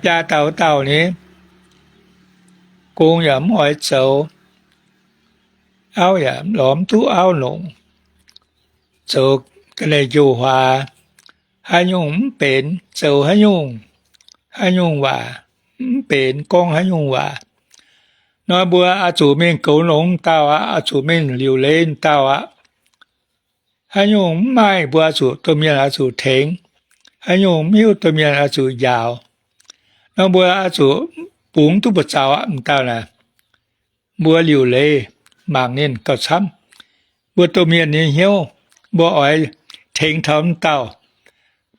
Biaa dauh dauh ni, gong yaac mv oix zoux, auv yaac lorz mv duqv auv longc, zoux ga'naaiv-njoux huaax, haaix nyungc mv benx, zoux haaix nyungc, haaix nyungc waac mv benx, gorngv haaix nyungc waac. Nor mbuo oix zuqc mingh goux longx dauh aqv, oix zuqc mingh liuc leiz dauh aqv. Haaix nyungc mv maaih mbuo oix zuqc, domh mienh oix zuqc tengx. Haaix nyungc mv hiuv, domh mienh oix zuqc njaaux. Nor mbuo oix zuqc bungx duqv buoz-zaux aqv, m'dauh naaic. Mbuo liuc leiz mangc ninh gauh camv. Mbuo domh mienh nyei hnyouv, mbuo oix tengx taux m'dauh,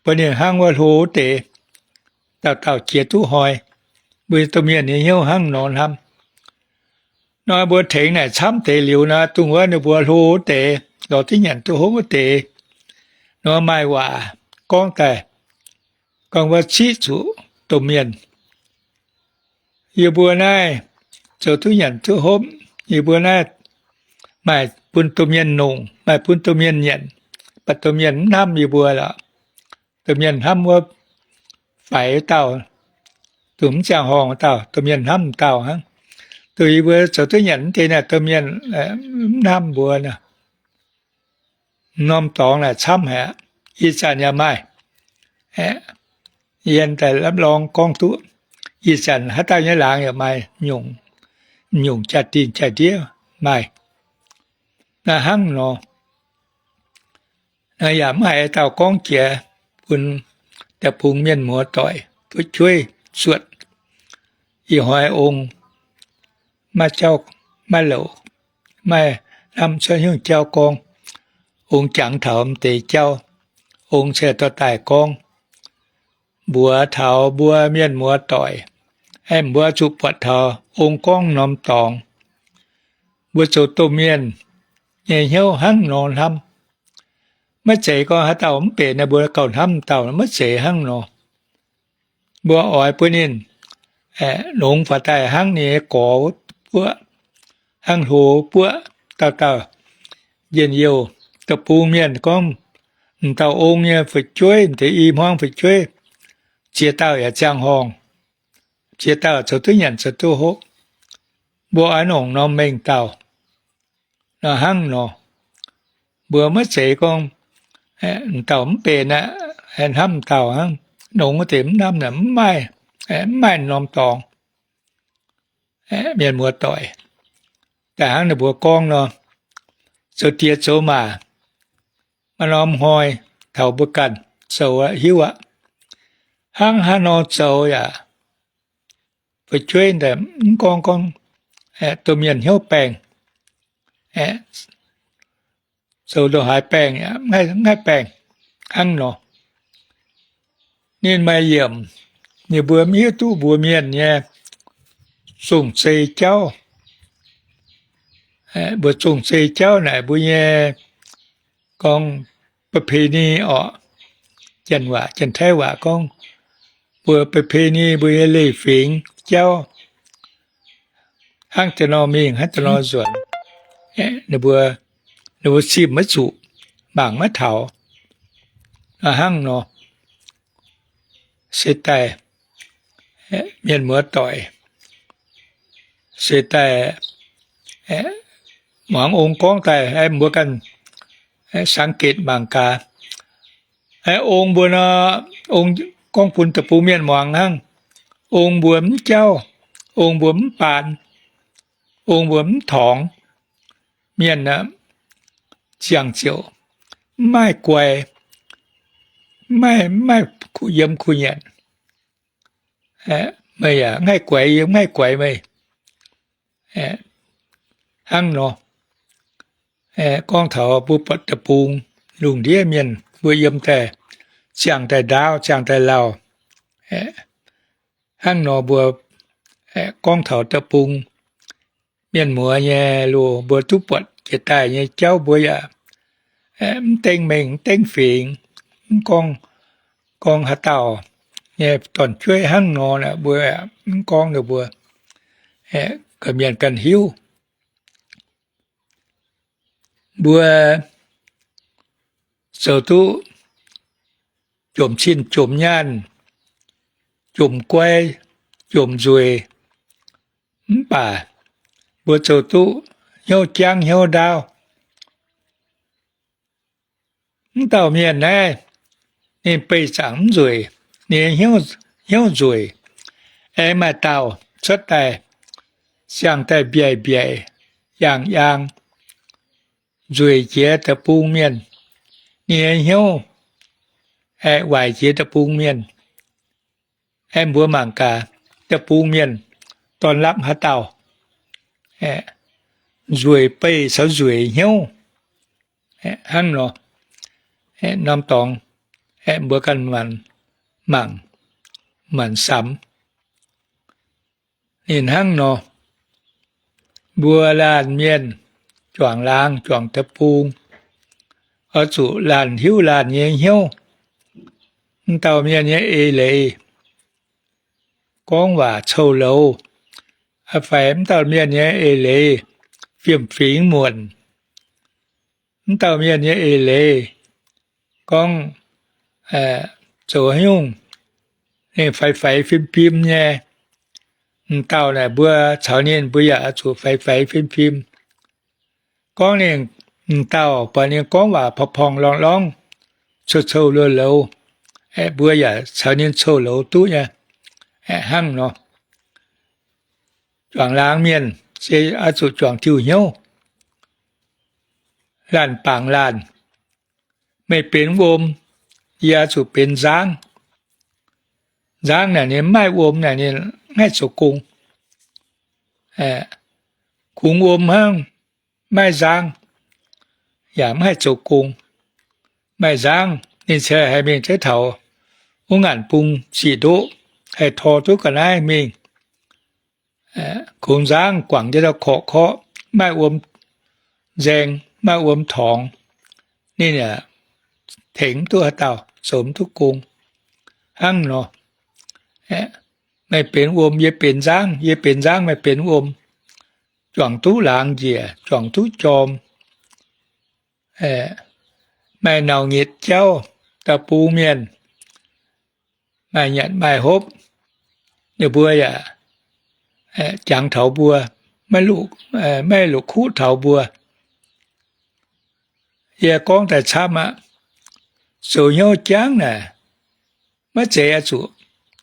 bun ninh hnangv wuov hlo wuov deix, dauh dauh jiex duqv hnoi. Mbuo domh mienh nyei hnyouv hnangv nor hnamv. Nor mbuo tengx naaic camv deix liuz nor, dongh wuov ninh mbuo hlo wuov deix, lorz duqv nyanc duqv hopv wuov deix, nor maaih waac gorngv daaih, gorngv wuov ziqv zuqc domh mienh. Yie mbuo naaiv zoux duqv nyanc duqv hopv, yie mbuo naaiv maaih bun domh mienh nongc, maaih bun domh mienh nyanc, baac domh mienh mv hnamv yie mbuo lorqc. Domh mienh hnamv wuov faix dauh, dongh mv ziangh horngh dauh, domh mienh hnamv dauh hnangv. Dongh yie mbuo zoux duqv nyanc wuov deix naaic, domh mienh mv hnamv mbuo nor. M'normh dorngx naaic camv haic aqv. Ih zanc yaac maaih, yie daaih lorng gorngv duqv, ih zanc haaix dauh nyei laangz yaac maaih nyungc, nyungc jaa-dingh jaa-ndiev maaih. Naaiv hnangv nor, naaiv yaac mv haiz dauh gorngv jiex bun deic-bung mienh muoz-doic fu'jueiv cuotv. Ih hnoi ong maiv jauv, maiv louc, maiv hnamv cuotv hnyouv jauv gorngv. Ong jangx taux m'deix jauv, ong se dorh daaih gorngv mbuox taux mbuo mienh muoz-doic, aengx mbuo zuqc buatc taux ong gorngv norm dorngx. Mbuo zoux domh mienh nyei hnyouv hnangv nor hnamv. Maiv zeiz gorngv haaix dauh mv benx naaic mbuo gauh hnamv dauh, maiv zeiz hnangv nor. Mbuo oix bun ninh longx faaux daaih hnangv ninh nyei gorx buoqv, hnangv hlo buoqv. Dauh dauh njien-youh deic-bung mienh gorngv m'dauh ong nyei fu'jueiv, m'deix i hmuangv fu'jueiv, ziex dauh yaac ziangh horngh, ziex dauh zoux duqv nyanc zoux duqv hopv. Mbuo oix nongc norm mengh dauh nor hnangv nor. Mbuo maiv zeiz gorngv, eh, dauh mv benx aqv, hnamv dauh hnangv, nongc wuov deix mv hnamv naaic, mv maaih, eh, mv maaih norm dorngx. Eh, mienh muoz-doic, daaih hnangv ninh mbuo gorngv nor, zoux diex zoux maac, maaih norm hnoi taux mbuo ganh zoux aqv, hiuv aqv. Hnangv haaix nor zoux yaac fu'jueiv daaih mv gorngv gorngv, eh, domh mienh hnyouv baengh, eh, zoux ndongc haaix baengh, mv haih baengh hnangv nor. Ninh maaih yiemc, ninh mbuo mv hiuv duqv mbuo mienh nyei zong-zei jauv. Eh, mbuo zong-zei jauv naaic mbuo nyei gorngv ประเพณี orqc. Janx waac, Janx-Taiv waac gorngv mbuo ประเพณี, mbuo nyei leiz-fingx jauv. Hnangv deix nor mingh, hnangv deix nor nzuonx. Eh, ninh mbuo, ninh mbuo simv maiv zuqc, mangc maiv taux. Hnangv nor, se daaih, eh, mienh muoz-doic, se daaih, eh, muangx ong gorngv daaih, eh, mbuo ganh, eh, สังเกต mangc gaax. Eh, ong mbuo nor, ong gorngv bun deic-bung mienh muangx hnangv. Ong mbuo mv jauv, ong mbuo mv baan, ong mbuo mv torngx. Mienh aeqv, ziangh ziouc mv maaih guai, mv maaih, mv maaih kuh yiem kuh nyanc. Meih yaac mv haih guaix yie, mv haih guaix meih. Hnangv nor, gorngv taux mbuo buatc deic-bung lungh ndiev mienh, mbuo yiem daaih ziangh daaih ndaauv, ziangh daaih lauh. Hnangv nor mbuo gorngv taux deic-bung mienh muoz nyei loz, mbuo duqv buatc jiex daaih nyei jauv mbuo yaac mv dengv mengh, mv dengv fingx, mv gorngv, gorngv haaix dauh nyei dorn-jueiv hnangv nor, mbuo mv gorngv ninh mbuo, ganh mienh ganh hiuv. Mbuo zoux duqv jomc cin jomc nyaanh, jomc guai, jomc nzueic, mv baac mbuo zoux duqv hnyouv jangv hnyouv ndaauv. Mv dauh mienh naaiv, ninh beih zaangc mv nzueic, ninh hnyouv, hnyouv nzueic. Aengx maaih dauh cuotv daaih, siang daaih mbiaaic mbiaaic, yaangh yaang, nzueic jiex deic-bung mienh. Ninh nyei hnyouv aeqv, waaic jiex deic-bung mienh. Aeqv, mbuo mangc gaax, deic-bung mienh dorn lapv haaix dauh, nzueic beih caux nzueic hnyouv. Hnangv nor, norm dorngx, mbuo ganh mangc, maanc samx. Ninh hnangv nor, mbuo laanh mienh juangc laangz juangc deic-bung, oix zuqc laanh hiuv laanh nyei hnyouv. Mv dauh mienh nyei eix leiz, gorngv waac coux-louz, fai mv dauh mienh nyei eix leiz fiem-fingx muonc, mv dauh mienh nyei eix leiz gorngv zoux haaix nyungc ninh faix-faix fim-fim nyei. M'dauh naaic mbuo caux ninh mbuo yaac oix zuqc faix-faix fim-fim. Gorngv ninh m'dauh buatc ninh gorngv waac porng-porng lorngh lorngh, coux-coux-louz-louz, mbuo yaac caux ninh coux-louz duqv nyei. Hnangv nor, juangc laangz mienh se oix zuqc juangc diuh hnyouv, laanh bangc laanh. Meih benx wuom, yie oix zuqc benx nzangv. Nzangv naaic ninh mv maaih wuom naaic ninh mv haih zoux gong. Kungx wuom hnangv, mv maaih nzangv yaac mv haih zoux gong. Maaih nzangv ninh se haih mingh taux wuov ngaanc bung ziqc ndoqv, haih tor duqv ga'naaiv mingh. Kungx nzangv guangc jienv dauh korqv-korqv, mv maaih wuom nzaeng, mv maaih wuom torngx, ninh yaac tengx mv duqv haaix dauh, zoux mv duqv gong. Hnangv nor, meih benx wuom, yie benx nzangv, yie benx nzangv, meih benx wuom, juangc duqv laangz njiec, juangc duqv jorm. Maaih nauc nyitc jauv, da'bung mienh maaih nyanc maaih hopv, ninh mbuo yaac jangx taux mbuo. maiv longc kuqv taux mbuo. Yie gorngv daaih camv aqv. Zoux hnyouv jangv naaic, maiv zeiz oix zuqc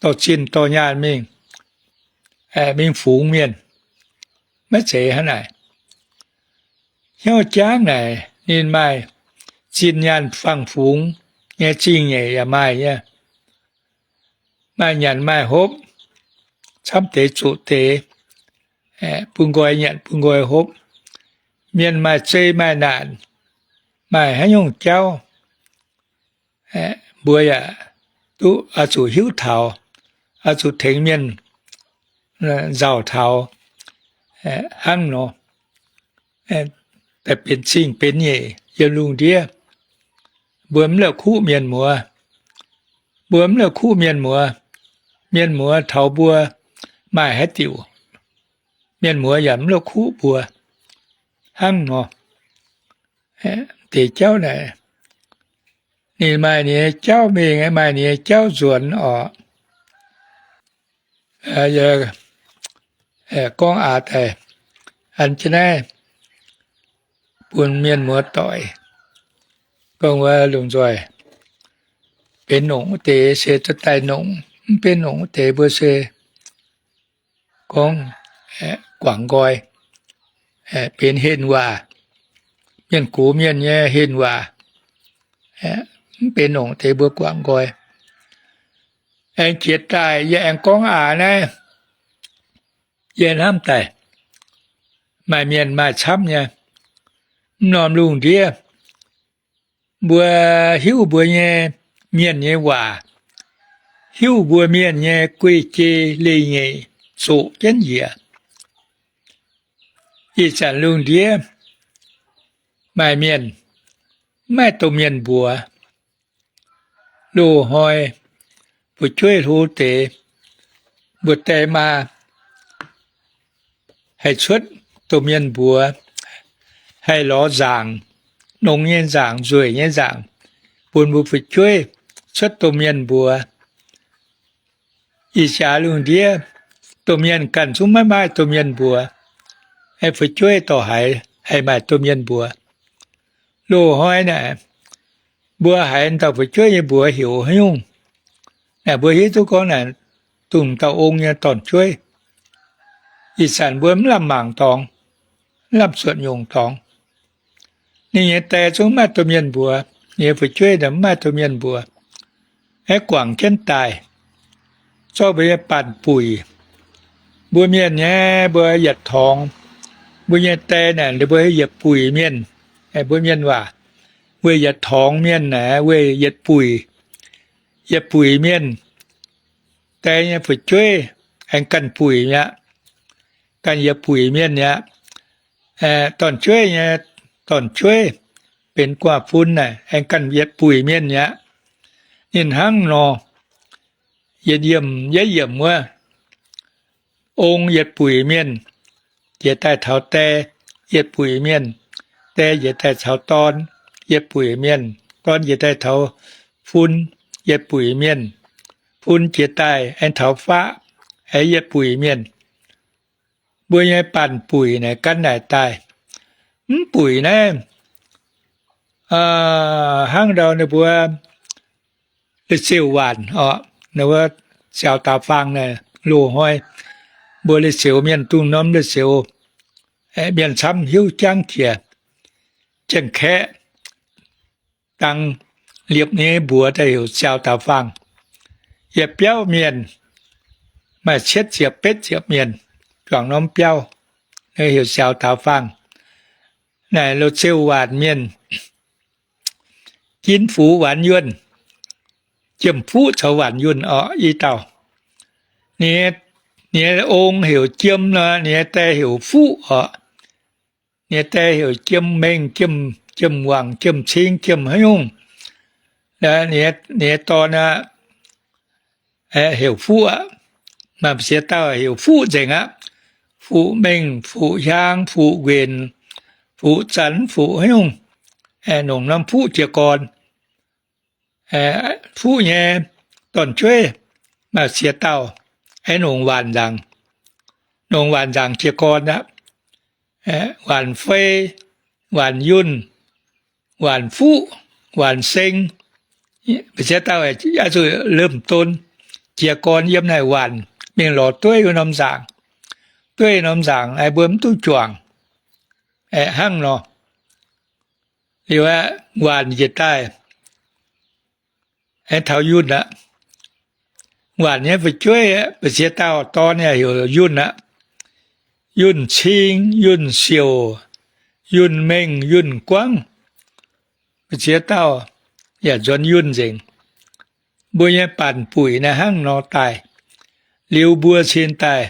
dorh zinh dorh nyaanh mingh, mingh fungx mienh. Maiv zeiz hnangv naaic. Hnyouv jangv naaic ninh maaih zinh nyaanh fangx fungx nyei zingh nyeic yaac maaih nyei. Maaih nyanc maaih hopv, camv deix zuqc deix, bun nqoi nyanc bun nqoi hopv. Mienh maaih zei maaih naanc, maaih haaix nyungc jauv, mbuo yaac duqv oix zuqc hiuv taux, oix zuqc tengx mienh nzauh taux hnangv nor. Daaih benx zingh benx nyeic yiem lungh ndiev, mbuo mv la'kuqv mienh muoz. Mbuo mv la'kuqv mienh muoz. Mienh muoz taux mbuo maaih haaix diuc, mienh muoz yaac mv la'kuqv mbuo hnangv nor. Deix jauv naaic, ninh maaih ninh nyei jauv mingh, maaih ninh nyei jauv nzuonx oc. Gorngv aax daaih an jienv naaiv bun mienh muoz doic, gorngv wuov lungh nzoih benx nongc wuov deix se duqv daaih nongc, mv benx nongc wuov deix mbuo se gorngv guangc nqoi, benx henh waac, mienh gox mienh nyei henh waac, mv benx nongc deix mbuo guangc nqoi. Aengx jiex daaih yie aengx gorngv aax naaiv, yie hnamv daaih maaih mienh maaih camv nyei. Mv norm lungh ndiev mbuo hiuv mbuo nyei mienh nyei waac, hiuv mbuo mienh nyei guei-jei leiz-nyeic zoqc jienv njiec. Ih zanc lungh ndiev maaih mienh mv maaih domh mienh mbuox. Loz-hnoi fu'jueiv hlo deix, mbuo die maa haih cuotv domh mienh mbuox, haih lorz nzaangc, nongx nyei nzaangc, nzueic nyei nzaangc, bun mbuo fu'jueiv cuotv domh mienh mbuox. Ih jaax lungh ndiev domh mienh ganh zungv maiv maaih domh mienh mbuox, aengx fu'jueiv dorh haiz haih maaih domh mienh mbuox. Loz-hnoi naaic, mbuo haiz dauh fu'jueiv nyei mbuox heuc haaix nyungc? Naaic mbuo hiuv duqv gorngv naaic dongh dauh ong nyei dorn-jueiv. Ih zanc mbuo mv lamh mangc dorngx, mv lamh zuotc nyungc dorngx. Ninh nyei die zungv mv maaih domh mienh mbuox, ninh nyei fu'jueiv mv maaih domh mienh mbuox. Aengx guangc jienv daaih, zorqv mbuo nyei banh buic. Mbuo mienh nyei mbuo yietc torngx, mbuo nyei die naaic mbuo yietc buic mienh. Mbuo mienh waac, weih yietc torngx mienh naaic weih yietc buic, yietc buic mienh. Die nyei fu'jueiv aengx ganh buic mi'aqv, ganh yietc buic mienh mi'aqv. Dorn-jueiv nyei, dorn-jueiv benx guaav fun naaic aengx ganh yietc buic mienh mi'aqv. Ninh hnangv nor, yietc yiemc yietc yiemc wuov, ong yietc buic mienh, njiec daaih taux die yietc buic mienh, die njiec daaih taux dorn yietc buic mienh, dorn njiec daaih taux fun yietc buic mienh, fun jiex daaih aengx taux faqv, aengx yietc buic mienh. Mbuo nyei banh buic naaic gan naaic daaih. Mv buic naaiv, hnangv ndau ninh mbuo le ziouh waanc oc, ninh mbuo ziaaux daux faang naaic loz-hnoi, mbuo le ziouh mienh dungh norm le ziouh, mienh camv hiuv jangv jiex. Jeng-Kaeqv dang liepc nyei mbuox daaih heuc ziaaux daux faang. Yietc biauv mienh maaih cietv ziepc betv ziepc mienh, juangc norm biauv, heuc ziaaux daux faang. Naaic loz-ziouh waanc mienh, Jin Fuqv Waanx Yuonh, Jiem Fuqv caux Waanx Yuonh oc, i dauh. Ninh nyei ong heuc Jiem nor, ninh nyei die heuc Fuqv oc. Ninh nyei die heuc Jiem Mengh, Jiem, Jiem Wangc, Jiem Cing, Jiem haaix nyungc. Ninh nyei dorn aqv, heuc Fuqv aqv. Maaih ziex dauh heuc Fuqv nzengc aqv. Fuqv Mengh, Fuqv Hiaang, Fuqv Nquenc, Fuqv Zanx, Fuqv haaix nyungc, nongc norm Fuqv jiez gorn. Fuqv nyei dorn-jueiv maaih ziex dauh, aengx nongc waanc nzaangc, nongc waanc nzaangc jiez gorn aqv. Waanc fei, waanc yunh, waanc fuqv, waanc seng, mbu'ziex dauh oix zuqc lomh don jiez gorn yiem naaic waanc mingh lorz dueiv wuov norm nzaangc. Dueiv norm nzaangc aeqv, mbuo mv duqv juangc, aeqv, hnangv nor. Liuz aeqv, waanc njiec daaih, aengx taux yunh aqv. Waanc nyei fu'jueiv aeqv, mbu'ziex dauh dorn yaac heuc yunh aqv. Yunh cing, yunh siouc, yunh mengh, yunh guangv, mbu'ziex dauh yaac nzuonx yunh nzengc. Mbuo nyei baanc buic naaiv hnangv nor daaih. Liuz mbuo cingx daaih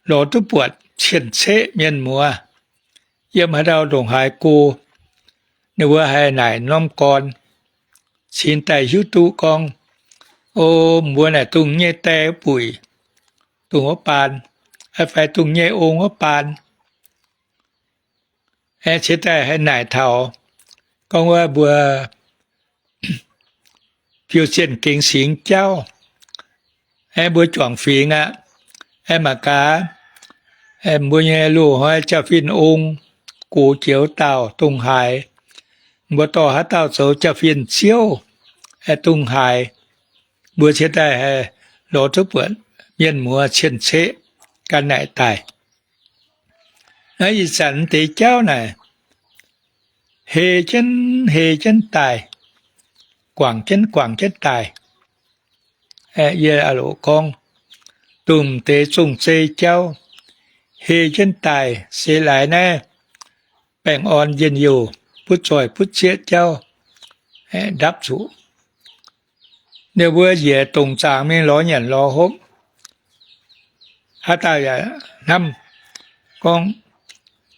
lorz duqv buatc cien-ceqv mienh muoz yiem haaix dauh ndongc haaix go, ninh mbuo haih naaic norm gorn, cingx daaih hiuv duqv gorngv, o, mbuo naaic dongh nyei die buic, dongh wuov baan, fai dongh nyei ong wuov baan. Aeqv, cingx daaih haih naaic taux gorngv wuov mbuo fiou zienh gengx singx jauv, aeqv, mbuo juangc fingx aqv, aeqv, mangc gaax, aeqv, mbuo nyei loz-hnoi jaa-fin ong, gox joux dauh dongh haaix, mbuo dorh haaix dauh zoux jaa-fin ziouv, aeqv, dongh haaix, mbuo cingx daaih haih lorz duqv buatc mienh muoz cien-ceqv ganh naaic daaih. Naaiv ih zanc deix jauv naaic, hei jienv hei jienv daaih, guangc jienv guangc jienv daaih. Yie aah loc gorngv, dongh deix zong-zei jauv, hei jienv daaih se laaix naaiv baengh orn njien-youh butv zoih butv zieqv jauv ndapv zuqc. Ninh mbuo njiec dongc zaangc mingh lorz nyanc lorz hopv, haaix dauh yaac hnamv gorngv,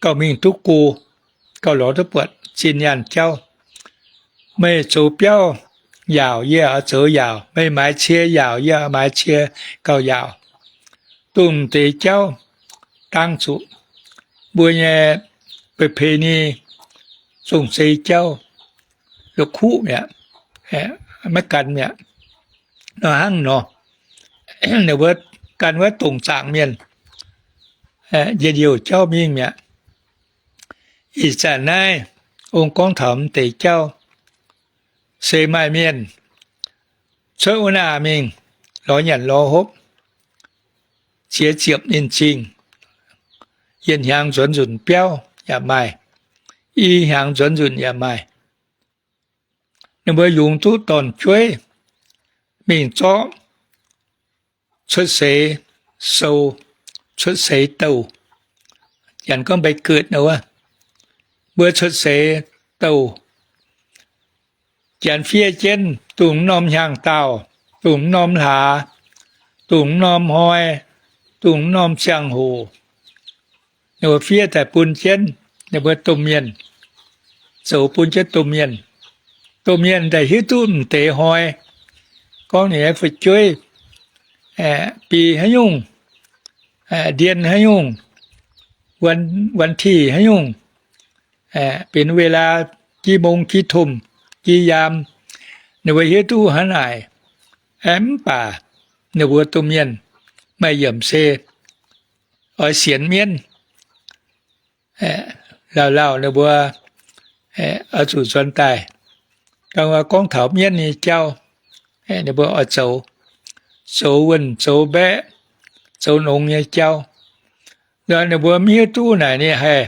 gauh mingh duqv go, gauh lorz duqv buatc zinh nyaanh jauv. Meih zoux biauv yaauc, yie oix zoux yaauc. Meih maaiz cie yaauc, yie oix maaiz cie gauh yaauc. Dongh deix jauv dangv zuqc mbuo nyei ประเพณี zong-zei jauv la'kuqv mi'aqv, maiv gan mi'aqv. Nor hnangv nor, ninh mbuo gan wuov dongc zaangc mienh njien-youh jauv mingh mi'aqv. Ih zanc naaiv ong gorngv taux m'deix jauv, se maaih mienh cuotv wuov naah mingh lorz nyanc lorz hopv, ziex ziepc ninh zingh, yietc hnyangx nzuonx nzunc biauv yaac maaih, i hnyangx nzuonx nzunc yaac maaih. Ninh mbuo yungz duqv dorn-jueiv mingh zorqv cuotv seix sou, cuotv seix douh, janx gorngv ใบเกิด nor wuov. Mbuo cuotv seix douh, janx fiev jienv dongh m'norm hnyangx-daauh, dongh m'norm hlaax, dongh m'norm hnoi, dongh m'norm ziangh hoc, ninh mbuo fiev daaih bun jienv ninh mbuo domh mienh, zoux bun jienv domh mienh. Domh mienh daaih hiuv duqv m'deix hnoi, gorngv ninh nyei fu'jueiv bi haaix nyungc, ndien haaix nyungc, วันที่ haaix nyungc, benx เวลา กี่โมง กี่ทุ่ม กี่ยาม, ninh mbuo hiuv duqv hnangv naaic. Mv baac ninh mbuo domh mienh maaih yiemc se oix sienx mienv. Lauh lauh ninh mbuo oix zuqc nzuonx daaih. Dongh gorngv taux mienv nyei jauv, ninh mbuo oix zoux, zoux wuonh zoux mbaeqv, zoux nongx nyei jauv. Ninh mbuo mv hiuv duqv naaic ninh haih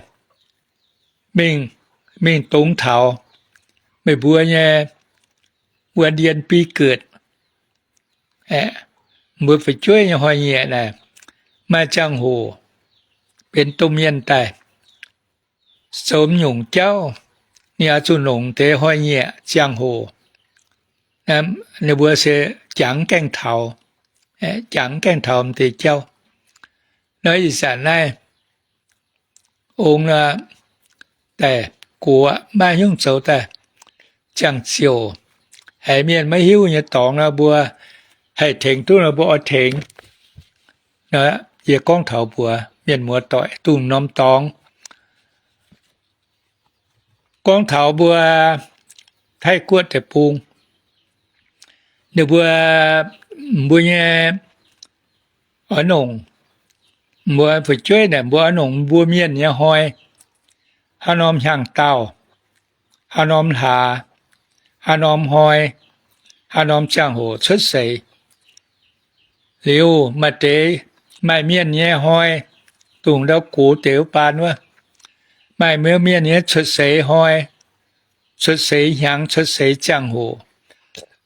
mingh, mingh dongz taux meih mbuo nyei วันเดือนปีเกิด, mbuo fu'jueiv nyei hnoi-nyieqc naaic, maaih ziangh hoc benx domh mienh daaih zoux m'nyungc jauv, ninh oix zuqc nongc deix hnoi-nyieqc ziangh hoc. Ninh mbuo se jangx gaengh taux, jangx gaengh taux m'deix jauv. Nor ih zanc naaiv ong nor, daaih gox maiv hiuv zoux daaih ziangh ziouc, haiz mienh maiv hiuv nyei dorngx nor mbuo haih tengx duqv nor mbuo oix tengx. Yie gorngv taux mbuox mienh muoz-doic dongh norm dorngx. Gorngv taux mbuo Taiv-Guoqv deic-bung, ninh mbuo, mbuo nyei oix nongc, mbuo fu'jueiv naaic mbuo oix nongc mbuo mienh nyei hnoi, haaix norm hnyangx-daauh, haaix norm hlaax, haaix norm hnoi, haaix norm ziangh hoc cuotv seix. Liuz maaih deix, maaih mienh nyei hnoi, dongh ndau gox deix wuov baan wuov, maaih mienh nyei cuotv seix hnoi, cuotv seix hnyangx, cuotv seix ziangh hoc.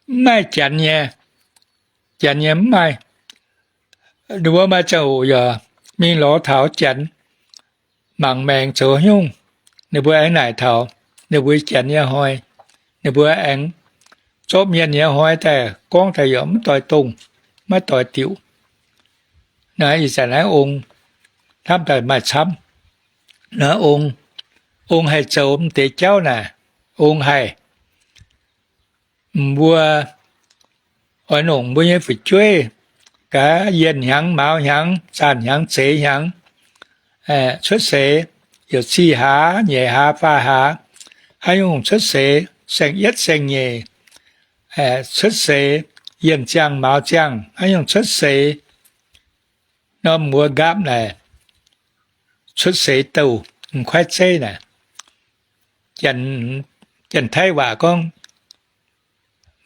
Mv maaih Janx nyei, Janx nyei mv maaih. Ninh mbuo maaih ziangh hoc yaac mingh lorz taux Janx mangc maengc zoux nyungc. Ninh mbuo aengx naaic taux ninh mbuo Janx nyei hnoi. Ninh mbuo aengx zorqv mienh nyei hnoi daaih gorngv daaih yaac mv doix dongh, maiv doix diuc. Naaiv ih zanc naaiv ong hnamv daaih maaih camv. Naaiv ong, ong haih zoux m'deix jauv naaic, ong haih. Mbuo oix nongc mbuo nyei fu'jueiv gaax yienh hnyangx, mauz hnyangx, zaanh hnyangx, zeix hnyangx, cuotv seix, youc zih hlaax, nyeic hlaax, faah hlaax, haaix nyungc cuotv seix, saeng-yietv saeng-nyeic cuotv seix, yienh ziangh mauz ziangh, haaix nyungc cuotv seix, norm mbuo nqaapv naaic, cuotv seix douh m'kuaaiv zeiv naaic, Janx-Taiv waac gorngv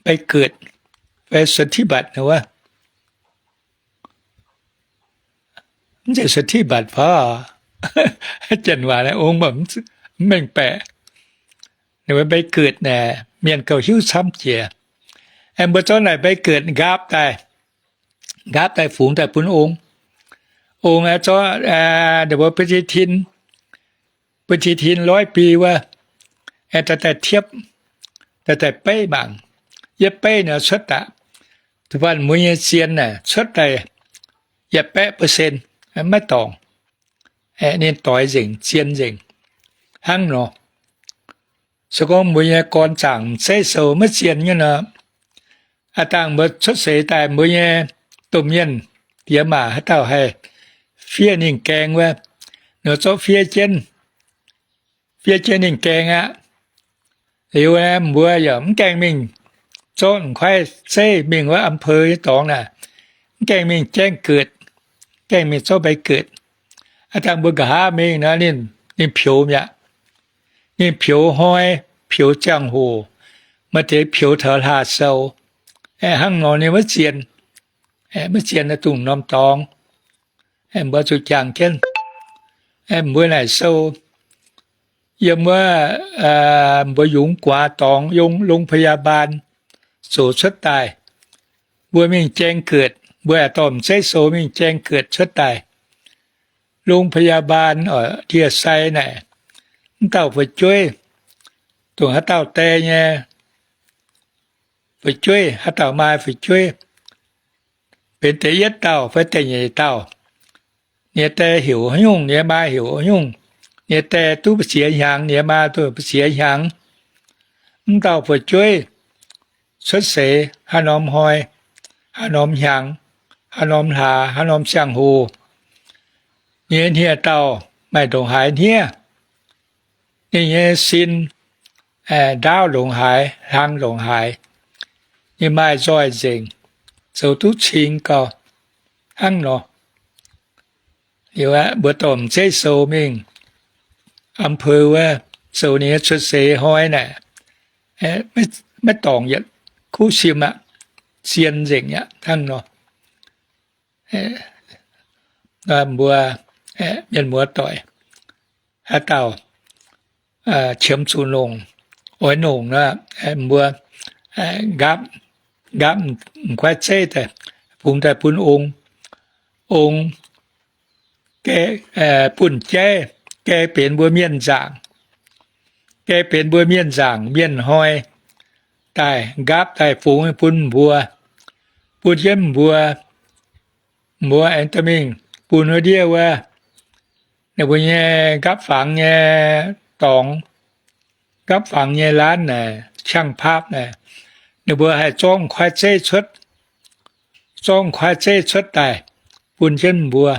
ใบเกิด fai สุทธิบัตร wuov. Mv zeiz สุทธิบัตร fai? Janx waac naaiv ong mv mengh baeqc. Ninh mbuo ใบเกิด naaic mienh gauh hiuv camv jiex. Aengx mbuo zorqv naaic ใบเกิด nqaapv daaih, nqaapv daaih fungx daaih bun ong. Ong aeqv, zorqv ninh mbuo ปฏิทิน, ปฏิทิน ร้อยปี wuov, aengx daaih daaih tiepv, daaih daaih beiv mangc. Yietv beiv nor cuotv daaih, da'faanh mbuo nyei zien naaic cuotv daaih yietc baeqv เปอร์เซ็นต์, maiv dorngc. Ninh doix nzengc, zien nzengc. Hnangv nor, se gorngv mbuo nyei gorn zaangc m'zeiv sou maiv zien nyei nor, aav dangh mbuo cuotv seix daaih mbuo nyei domh mienh diex maac haaix dauh haih fiev ninh gaeng wuov, ninh zorqv fiev jienv, fiev jienv ninh gaeng aqv. Liuz mbuo yaac mv gaengh mingh zorqv m'kuaaiv zeiv mingh wuov อำเภอ nyei dorngx naaic, mv gaengh mingh แจ้งเกิด, gaengh mingh zorqv ใบเกิด. Aav dangh mbuo nqa'haav mingh nor, ninh, ninh pioux mi'aqv. Ninh pioux hnoi, pioux ziangh hoc, maaih deix pioux taux hlaax-soux. Hnangv nor ninh maiv zien, maiv zien dongh norm dorngx. Mbuo zuqc jangx jienv. Mbuo naaic sou, yiem wuov mbuo yungz guaax dorngx, yungz โรงพยาบาล zoux cuotv daaih. Mbuo mingh แจ้งเกิด, mbuo aengx dorh m'zeiv sou mingh แจ้งเกิด cuotv daaih. โรงพยาบาล oc, ndie-sai naaic, mv dauh fu'jueiv, dongh haaix dauh die nyei fu'jueiv, haaix dauh maaih fu'jueiv, benx da'yietv dauh fai da'nyeic dauh, ninh nyei die heuc haaix nyungc, ninh nyei maa heuc haaix nyungc, ninh nyei die duqv ba'ziex hnyangx, ninh nyei maa duqv ba'ziex hnyangx. Mv dauh fu'jueiv cuotv seix haaix norm hnoi, haaix norm hnyangx, haaix norm hlaax, haaix norm ziangh hoc, ninh nyei hniev-daauh maaih ndongc haaix hniev, ninh nyei sin ndaauv ndongc haaix, hlang ndongc haaix, ninh maaih nzoih nzengc, zoux duqv cing gauh hnangv nor. Liuz aeqv, mbuo dorh m'zeiv sou mingh อำเภอ wuov, zoux ninh nyei cuotv seix hnoi naaic, maiv dorngc yietc kuv sim aqv, zien nzengc aqv hnangv nor. Mbuo mienh muoz doic, haaix dauh qiemx zuqc longc, oix longc nor, mbuo nqaapv, nqaapv m'kuaaiv zeiv daaih, fungx daaih bun ong. Ong, bunh jaiv, gae benx mbuo mienh nzaangc, gae benx mbuo mienh nzaangc mienh hnoi daaih, nqaapv daaih fungx bun mbuo, bun jienv mbuo, mbuo aengx dorh mingh bun wuov ndiev wuov, ninh mbuo nyei nqaapv fangx nyei dorngx, nqaapv fangx nyei laanv naaic, qangx-paapv naaic, ninh mbuo haih zorqv m'kuaaiv zeiv cuotv, zorqv m'kuaaiv zeiv cuotv daaih bun jienv mbuo.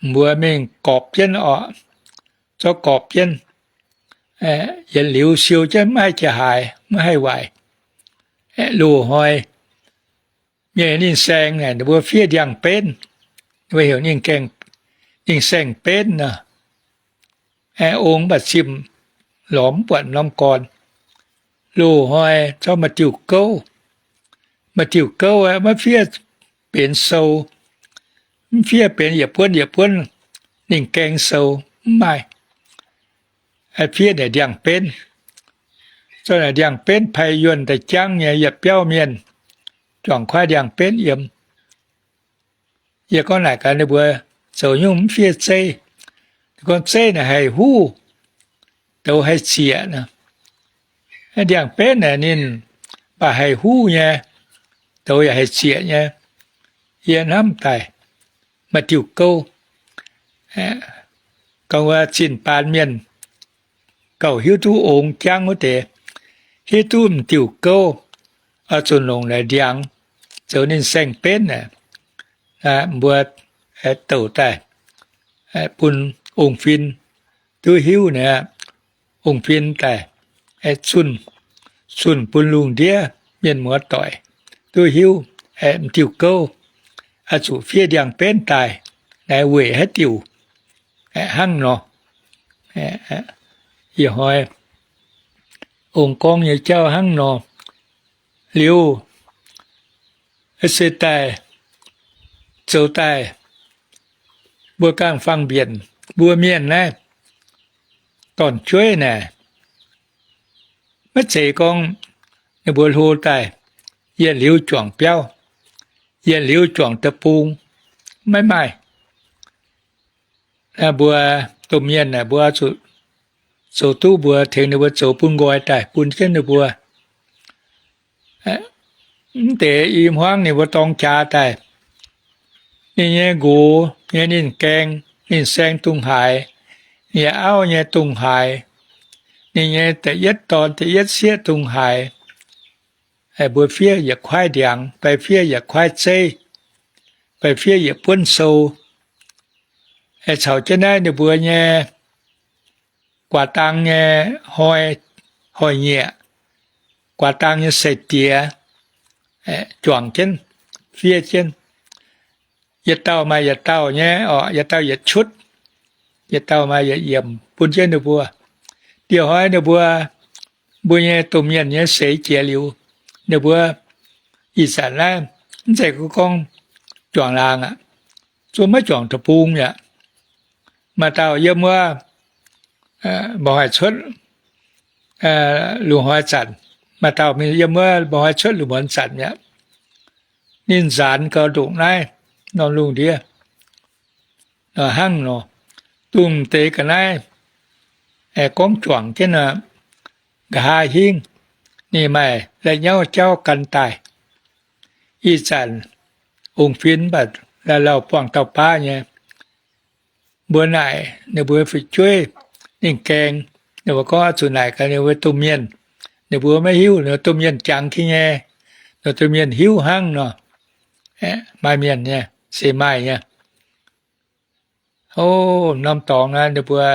Mbuo mingh gorpc jienv oc, zorqv gorpc jienv, yietc liuz siou jienv maiv haih jaa-haaix, maiv haih waaic, loz-hnoi. Mienh ninh saeng naaic, ninh mbuo fiev ndiangx-benv, ninh mbuo heuc ninh, ninh saeng-benv nor. Ong mv baac zimh lorz mv buatc norm gorn. Loz-hnoi zorqv maaih diuh gouv. Maaih diuh gouv aeqv, maiv fiev benx sou, mv fiev benx yietc buonv yietc buonv ninh gaeng sou, mv maaih. Fiev naaic ndiangx-benv, zorqv naaic ndiangx-benv pai yuonh daaih jangv nyei yietc biauv mienh, juangc kuaaiv ndiangx-benv yiem. Yie gorngv naaic gaax ninh mbuo, zoux nyungc mv fiev zeiv. Gorngv zeiv naaic haih huv, douz haih zieqc nor. Ndiangx-benv naaic ninh mv baac haih huv nyei, douz yaac haih zieqc nyei. Yie hnamv daaih, maaih diuh gouv. Gorngv wuov zinh baan mienh gauh hiuv duqv ong jangv wuov deix, hiuv duqv m'diuh gouv, oix zuqc longc naaic ndiangx zoux ninh saeng-benv aeqv, mbuo douc daaih bun ong-fin duqv hiuv naaic, ong-fin daaih zunh, zunh bun lungh ndiev mienh muoz doic duqv hiuv, m'diuh gouv oix zuqc fiev ndiangx-benv daaih naaic weic haaix diuc hnangv nor. Ih hnoi ong gorngv nyei jauv hnangv nor. Liuz se daaih zoux daaih mbuo ganh fangx-mbienc, mbuo mienh naaiv dorn-jueiv naaic, maiv zeiz gorngv ninh mbuo hlo daaih yietc liuz juangc biauv, yietc liuz juangc deic-bung, maiv maaih. Mbuo domh mienh aeqv, mbuo zuqc zoux duqv mbuo tengx ninh mbuo zoux bun nqoi daaih bun jienv ninh mbuo. Mv deix i hmuangv ninh mbuo dorng jaax daaih, ninh nyei nqox nyei ninh gaeng, ninh saeng dungz haaix, ninh nyei auv nyei dungz haaix, ninh nyei da'yietv dorn da'yietv sieqv dungz haaix, mbuo fiev yietc kuaaiv ndiangx fai fiev yietc kuaaiv zeiv fai fiev yietc buonv sou, caux jienv naaiv ninh mbuo nyei guaax dang nyei hnoi, hnoi-nyieqc, guaax dang nyei sai-diex juangc jienv, fiev jienv. Yietc dauh maaih yietc dauh nyei oc, yietc dauh yietc cuotv, yietc dauh maaih yietc yiemc bun jienv ninh mbuo. Dieh hnoi ninh mbuo, mbuo nyei domh mienh nyei seix jiex liuz, ninh mbuo ih zanc naaiv mv zeiz gorngv juangc laangz aqv, zungv maiv juangc deic-bung mi'aqv. Maaih dauh yiem wuov mba'hnoi cuotv lu hnoi zanc, maaih dauh mingh yiem wuov mba'hnoi cuotv lu muonz zanc mi'aqv. Ninh nzaanx gauh ndongc naaiv norm lungh ndiev. Hnangv nor, dongh deix ga'naaiv gorngv juangc jienv nor, nqa'haav hingv ninh maaih la'nyauv jauv gan daaih. Ih zanc ong-fin mv baac lauh lauh buangh dauh baav nyei. Mbuo naaic ninh mbuo fu'jueiv ninh gaeng, ninh mbuo gorngv oix zuqc naaic gaax ninh mbuo domh mienh. Ninh mbuo maiv hiuv, ninh mbuo domh mienh jangx ga'nyei, ninh mbuo domh mienh hiuv hnangv nor. Maaih mienh nyei, se maaih nyei. O, norm dorngx naaiv ninh mbuo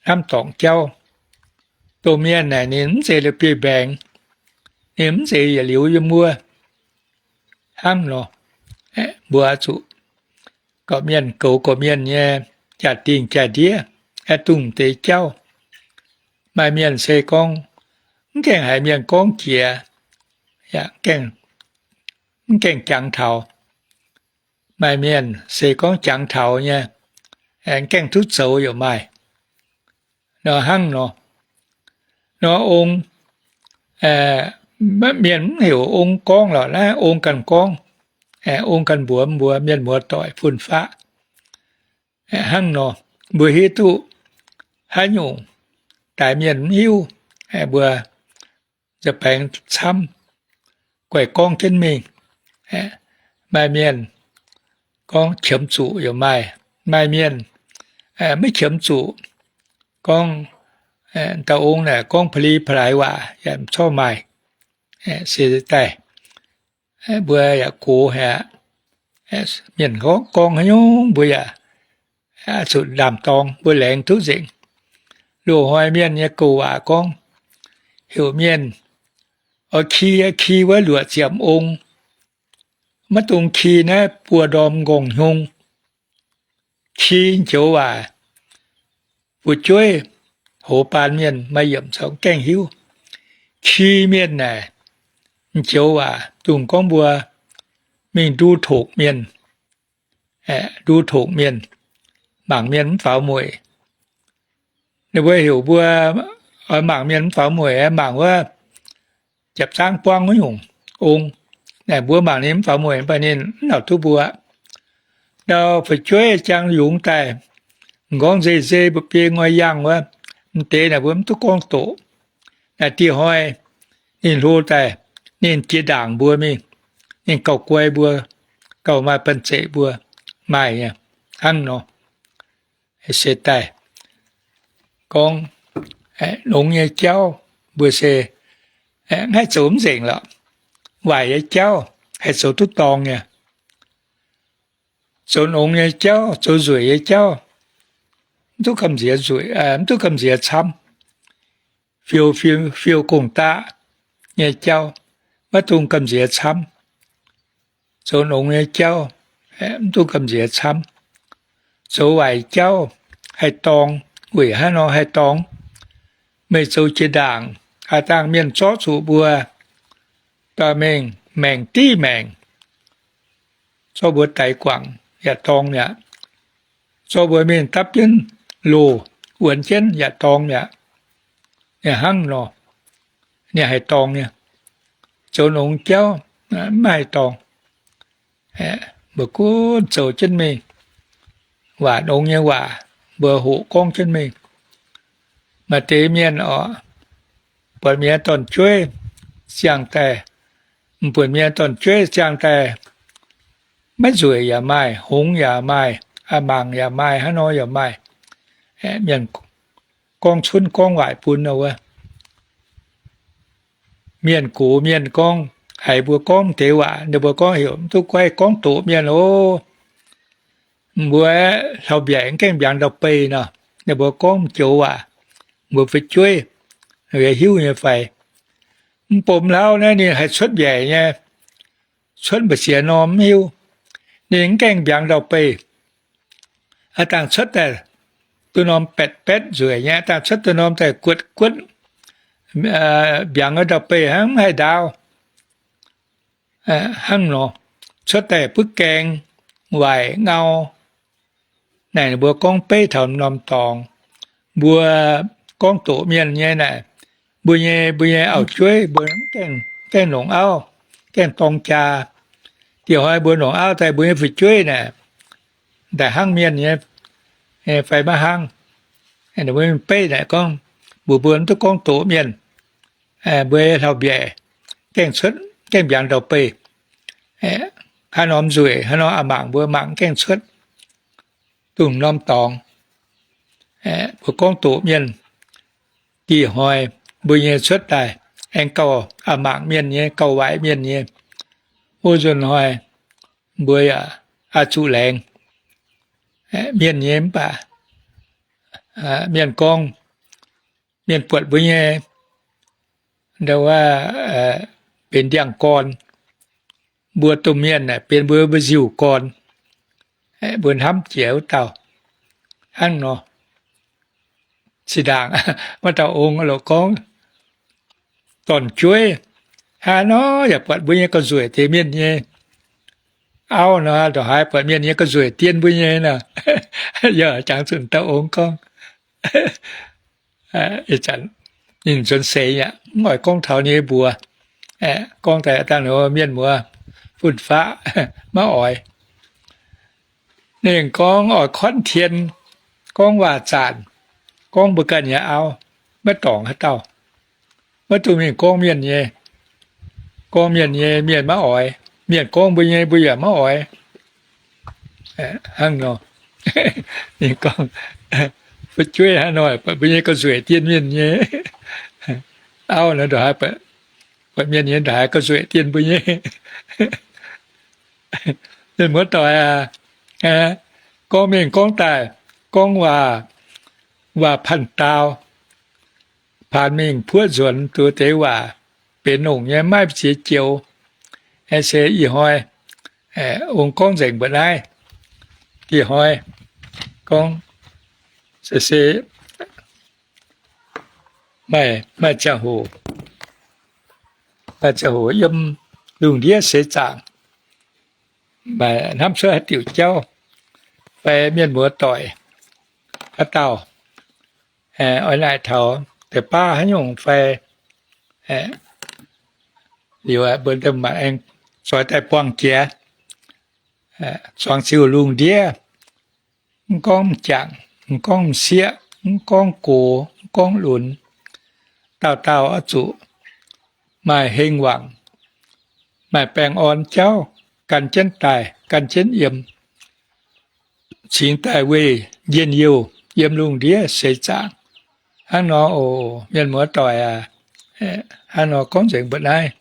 hnamv dorngc jauv. Domh mienh naaic ninh mv zeiz la'bieiv-mbaengx, ninh mv zeiz yietc liuz yiem wuov hnangv nor. Mbuo zuqc gorqv-mienh goux gorqv-mienh nyei jaa-dingh jaa-ndiev, aengx dongh deix jauv. Maaih mienh se gorngv mv gaengh haiz mienh gorngv jiex, mv gaengh jangx taux. Maaih mienh se gorngv jangx taux nyei, mv gaengh duqv zoux yaac maaih. Nor hnangv nor, nor ong, mienh mv heuc ong gorngv lorqc, naaiv ong ganh gorngv. Ong ganh mbuox mbuo mienh muoz-doic fun-faqv. Hnangv nor, mbuo hiuv duqv haaix nyungc daaix mienh mv hiuv, mbuo nza'baengx camv guaih gorngv jienv mingh. Maaih mienh gorngv qiemx zuqc yaac maaih, maaih mienh maiv qiemx zuqc, gorngv dauh ong naaic gorngv pa'li pa'laaix waac yaac mv corc maaih. Se daaih mbuo yaac gox haic aqv. Mienh gorngv haaix nyungc mbuo yaac zuqc ndaam-dorng, mbuo laengz duqv nzengc. Loz-hnoi mienh nyei gouv waac gorngv, heuc mienh oix ki, ki wuov luoqc ziepc ong, maiv dungx ki naaiv buo ndorm nqorngv-hnyung. Ki joux waac, fu'jueiv hoz baan mienh maaih yiemc caux gaengh hiuv. Ki mienh naaic, m'joux waac dungx gorngv mbuo mingh ndu tokc mienh, ndu tokc mienh, mangc mienh mv faaux mueic. Ninh mbuo heuc mbuo oix mangc mienh mv faaux mueic, mangc wuov japc zaangv buangv wuov nyungc ong. Naaic mbuo mangc ninh mv faaux mueic, mv baac ninh mv naux duqv mbuo. Ndau fu'jueiv jang yungz daaih, m'nqorngv nzei nzei mbu'biei ngoi yangh wuov, m'deix naaic mbuo mv duqv gorngv doqc. Naaic dieh hnoi ninh hlo daaih, ninh jiex ndaangc mbuo mingh, ninh gauh guai mbuo, gauh maaih banh zeic mbuo, maaih nyei hnangv nor. Se daaih gorngv longx nyei jauv mbuo se mv haih zoux mv nzengc lorqc. Waaic nyei jauv haih zoux duqv dorngx nyei. Zoux longx nyei jauv, zoux nzueic nyei jauv, mv duqv gamh nziex nzueic, mv duqv gamh nziex camv. Fiou, fiou gong-daqv nyei jauv, maiv dungx gamh nziex camv. Zoux longx nyei jauv mv dungx gamh nziex camv. Zoux waaic jauv haih dorngx. Weic haaix nor haih dorngx? Meih zoux jiex ndaangc, aav dangh mienh zorqv zuqc mbuo dorh mingh maengc div maengc, zorqv mbuo daix guangc yaac dorngx mi'aqv. Zorqv mbuo mingh dapv jienv loz wuonx jienv yaac dorngx mi'aqv. Ninh hnangv nor, ninh haih dorngx nyei. Zoux longx jauv maiv haih dorngx. Mbuo gunv zoux jienv mingh, waac longx nyei waac mbuo hoqc gorngv jienv mingh. Maaih deix mienh oc, buatc mienh nyei dorn-jueiv ziangh daaih, mv buatc mienh nyei dorn-jueiv ziangh daaih, maiv nzueic yaac maaih, hngongx yaac maaih, a'mangc yaac maaih, hnangv nor yaac maaih. Mienh gorngv cunv gorngv waaic bun wuov, mienh gox mienh gorngv, haiz mbuo gorngv deix waac, ninh mbuo gorngv heuc mv duqv guaiv gorngv doqc mienh oc. Mbuo hlauv-mbiaec mv gaengh mbiaangx ndau-beih nor, ninh mbuo gorngv joux waac, mbuo fu'jueiv hiuv nyei fai? Mv bom hlauv naaiv ninh haih cuotv mbiaec nyei, cuotv mbu'ziex norm mv hiuv. Ninh mv gaengh mbiaangx ndau-beih. Aav dangh cuotv daaih duqv norm baetv baetv nzueic nyei, aav dangh cuotv duqv norm daaih guotv guotv, mbiaangx ndau-beih hnangv mv haih ndaauv. Hnangv nor, cuotv daaih butv gaeng, waaic ngau. Naaic mbuo gorngv beiv taux norm dorngx. Mbuo gorngv doqc mienh nyei naaic, mbuo nyei, mbuo nyei auv-jueiv mbuo gaengh, gaengh longc auv, gaengh dorng jaa. Dieh hnoi mbuo longc auv daaih, mbuo nyei fu'jueiv naaic, daaih hnangv mienh nyei fai maiv hnangv? Mbuo beiv naaic gorngv, mbuox mbuo mv duqv gorngv doqc mienh. Mbuo hlauv-mbiaec gaengh cuotv, gaengh mbiaangx ndau-beih. Haaix norm nzueic, haaix norm a'mangc, mbuo mangc gaengh cuotv. Dongh norm dorngx, mbuo gorngv doqc mienh, dieh hnoi mbuo nyei cuotv daaih aengx gauh a'mangc mienh nyei, gauh waaic mienh nyei. Wuov nzunc hnoi mbuo yaac oix zuqc laengz mienh nyei mv baac mienh gorngv, mienh buatc mbuo nyei, ndau wuov, benx ndiangx-gorn. Mbuo domh mienh naaic benx mbuo, mbuo nziuh-gorn. Mbuo hnamv jiex wuov dauh hnangv nor. Zinh ndaangc maaih dauh ong loc gorngv, dorn-jueiv hnangv nor yaac buatc mbuo nyei ga'nzueic deix mienh nyei auv nor, ndongc haaix buatc mienh nyei ga'nzueic dien mbuo nyei nor. Yaac jangx zuqc dauh ong gorngv, ninh nzuonx seix aqv, mv oix gorngv taux ninh nyei mbuox. Gorngv daaih dangh mienh muoz fun-faqv maiv oix. Ninh gorngv oix kotv tien, gorngv waac-zanc, gorngv mbuo ganh nyei auv, maiv dorngc haaix dauh. Maiv dungx mingh gorngv mienh nyei. Gorngv mienh nyei, mienh maiv oix. Mienh gorngv mbuo nyei, mbuo yaac maiv oix. Hnangv nor, ninh gorngv, fu'jueiv hnangv nor buatc mbuo nyei ga'nzueic dien mienh nyei auv nor, ndongc haaix buatc mienh nyei ndongc haaix ga'nzueic dien mbuo nyei. Mienh muoz-doic aac, gorngv mingh gorngv daaih, gorngv waac, waac panh daaux, paanx mingh puoqv nzuonx duqv deix waac benx longc nyei, maiv ziex joux. Se ih hnoi ong gorngv nzengc mbuo naaiv. Ih hnoi gorngv se, se Maaih, maaih ziangh hoc, maaih ziangh hoc yiem lungh ndiev seix zaangc, maaih hnamv cuotv haaix diuc jauv, fai mienh muoz doic haaix dauh oix naaic taux deix baav haaix nyungc fai, liuz mbuo maanc aengx zoix daaih buangh jiex, zuangx ziuh lungh ndiev, mv gorngv m'jangc, mv gorngv m'sieqv, mv gorngv gox, mv gorngv lunx, dauh dauh oix zuqc maaih heng wangc, maaih baengh orn jauv, gan jienv daaih, gan jienv yiem, cingx daaih weih njien-youh yiem lungh ndiev seix zaangc. Hnangv nor oc, mienh muoz doic aac, hnangv nor gorngv nzengc mbuo naaiv.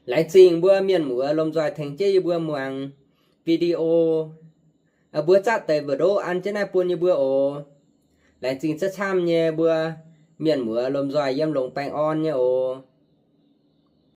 Laengz zingh mbuo mienh muoz lomh nzoih tengx jienv yie mbuo muangx video. Mbuo zatv deix video an jienv naaiv bun yie mbuo oc. Laengz zingh camv-camv nyei mbuo mienh muoz lomh nzoih yiem longx baengh orn nyei oc.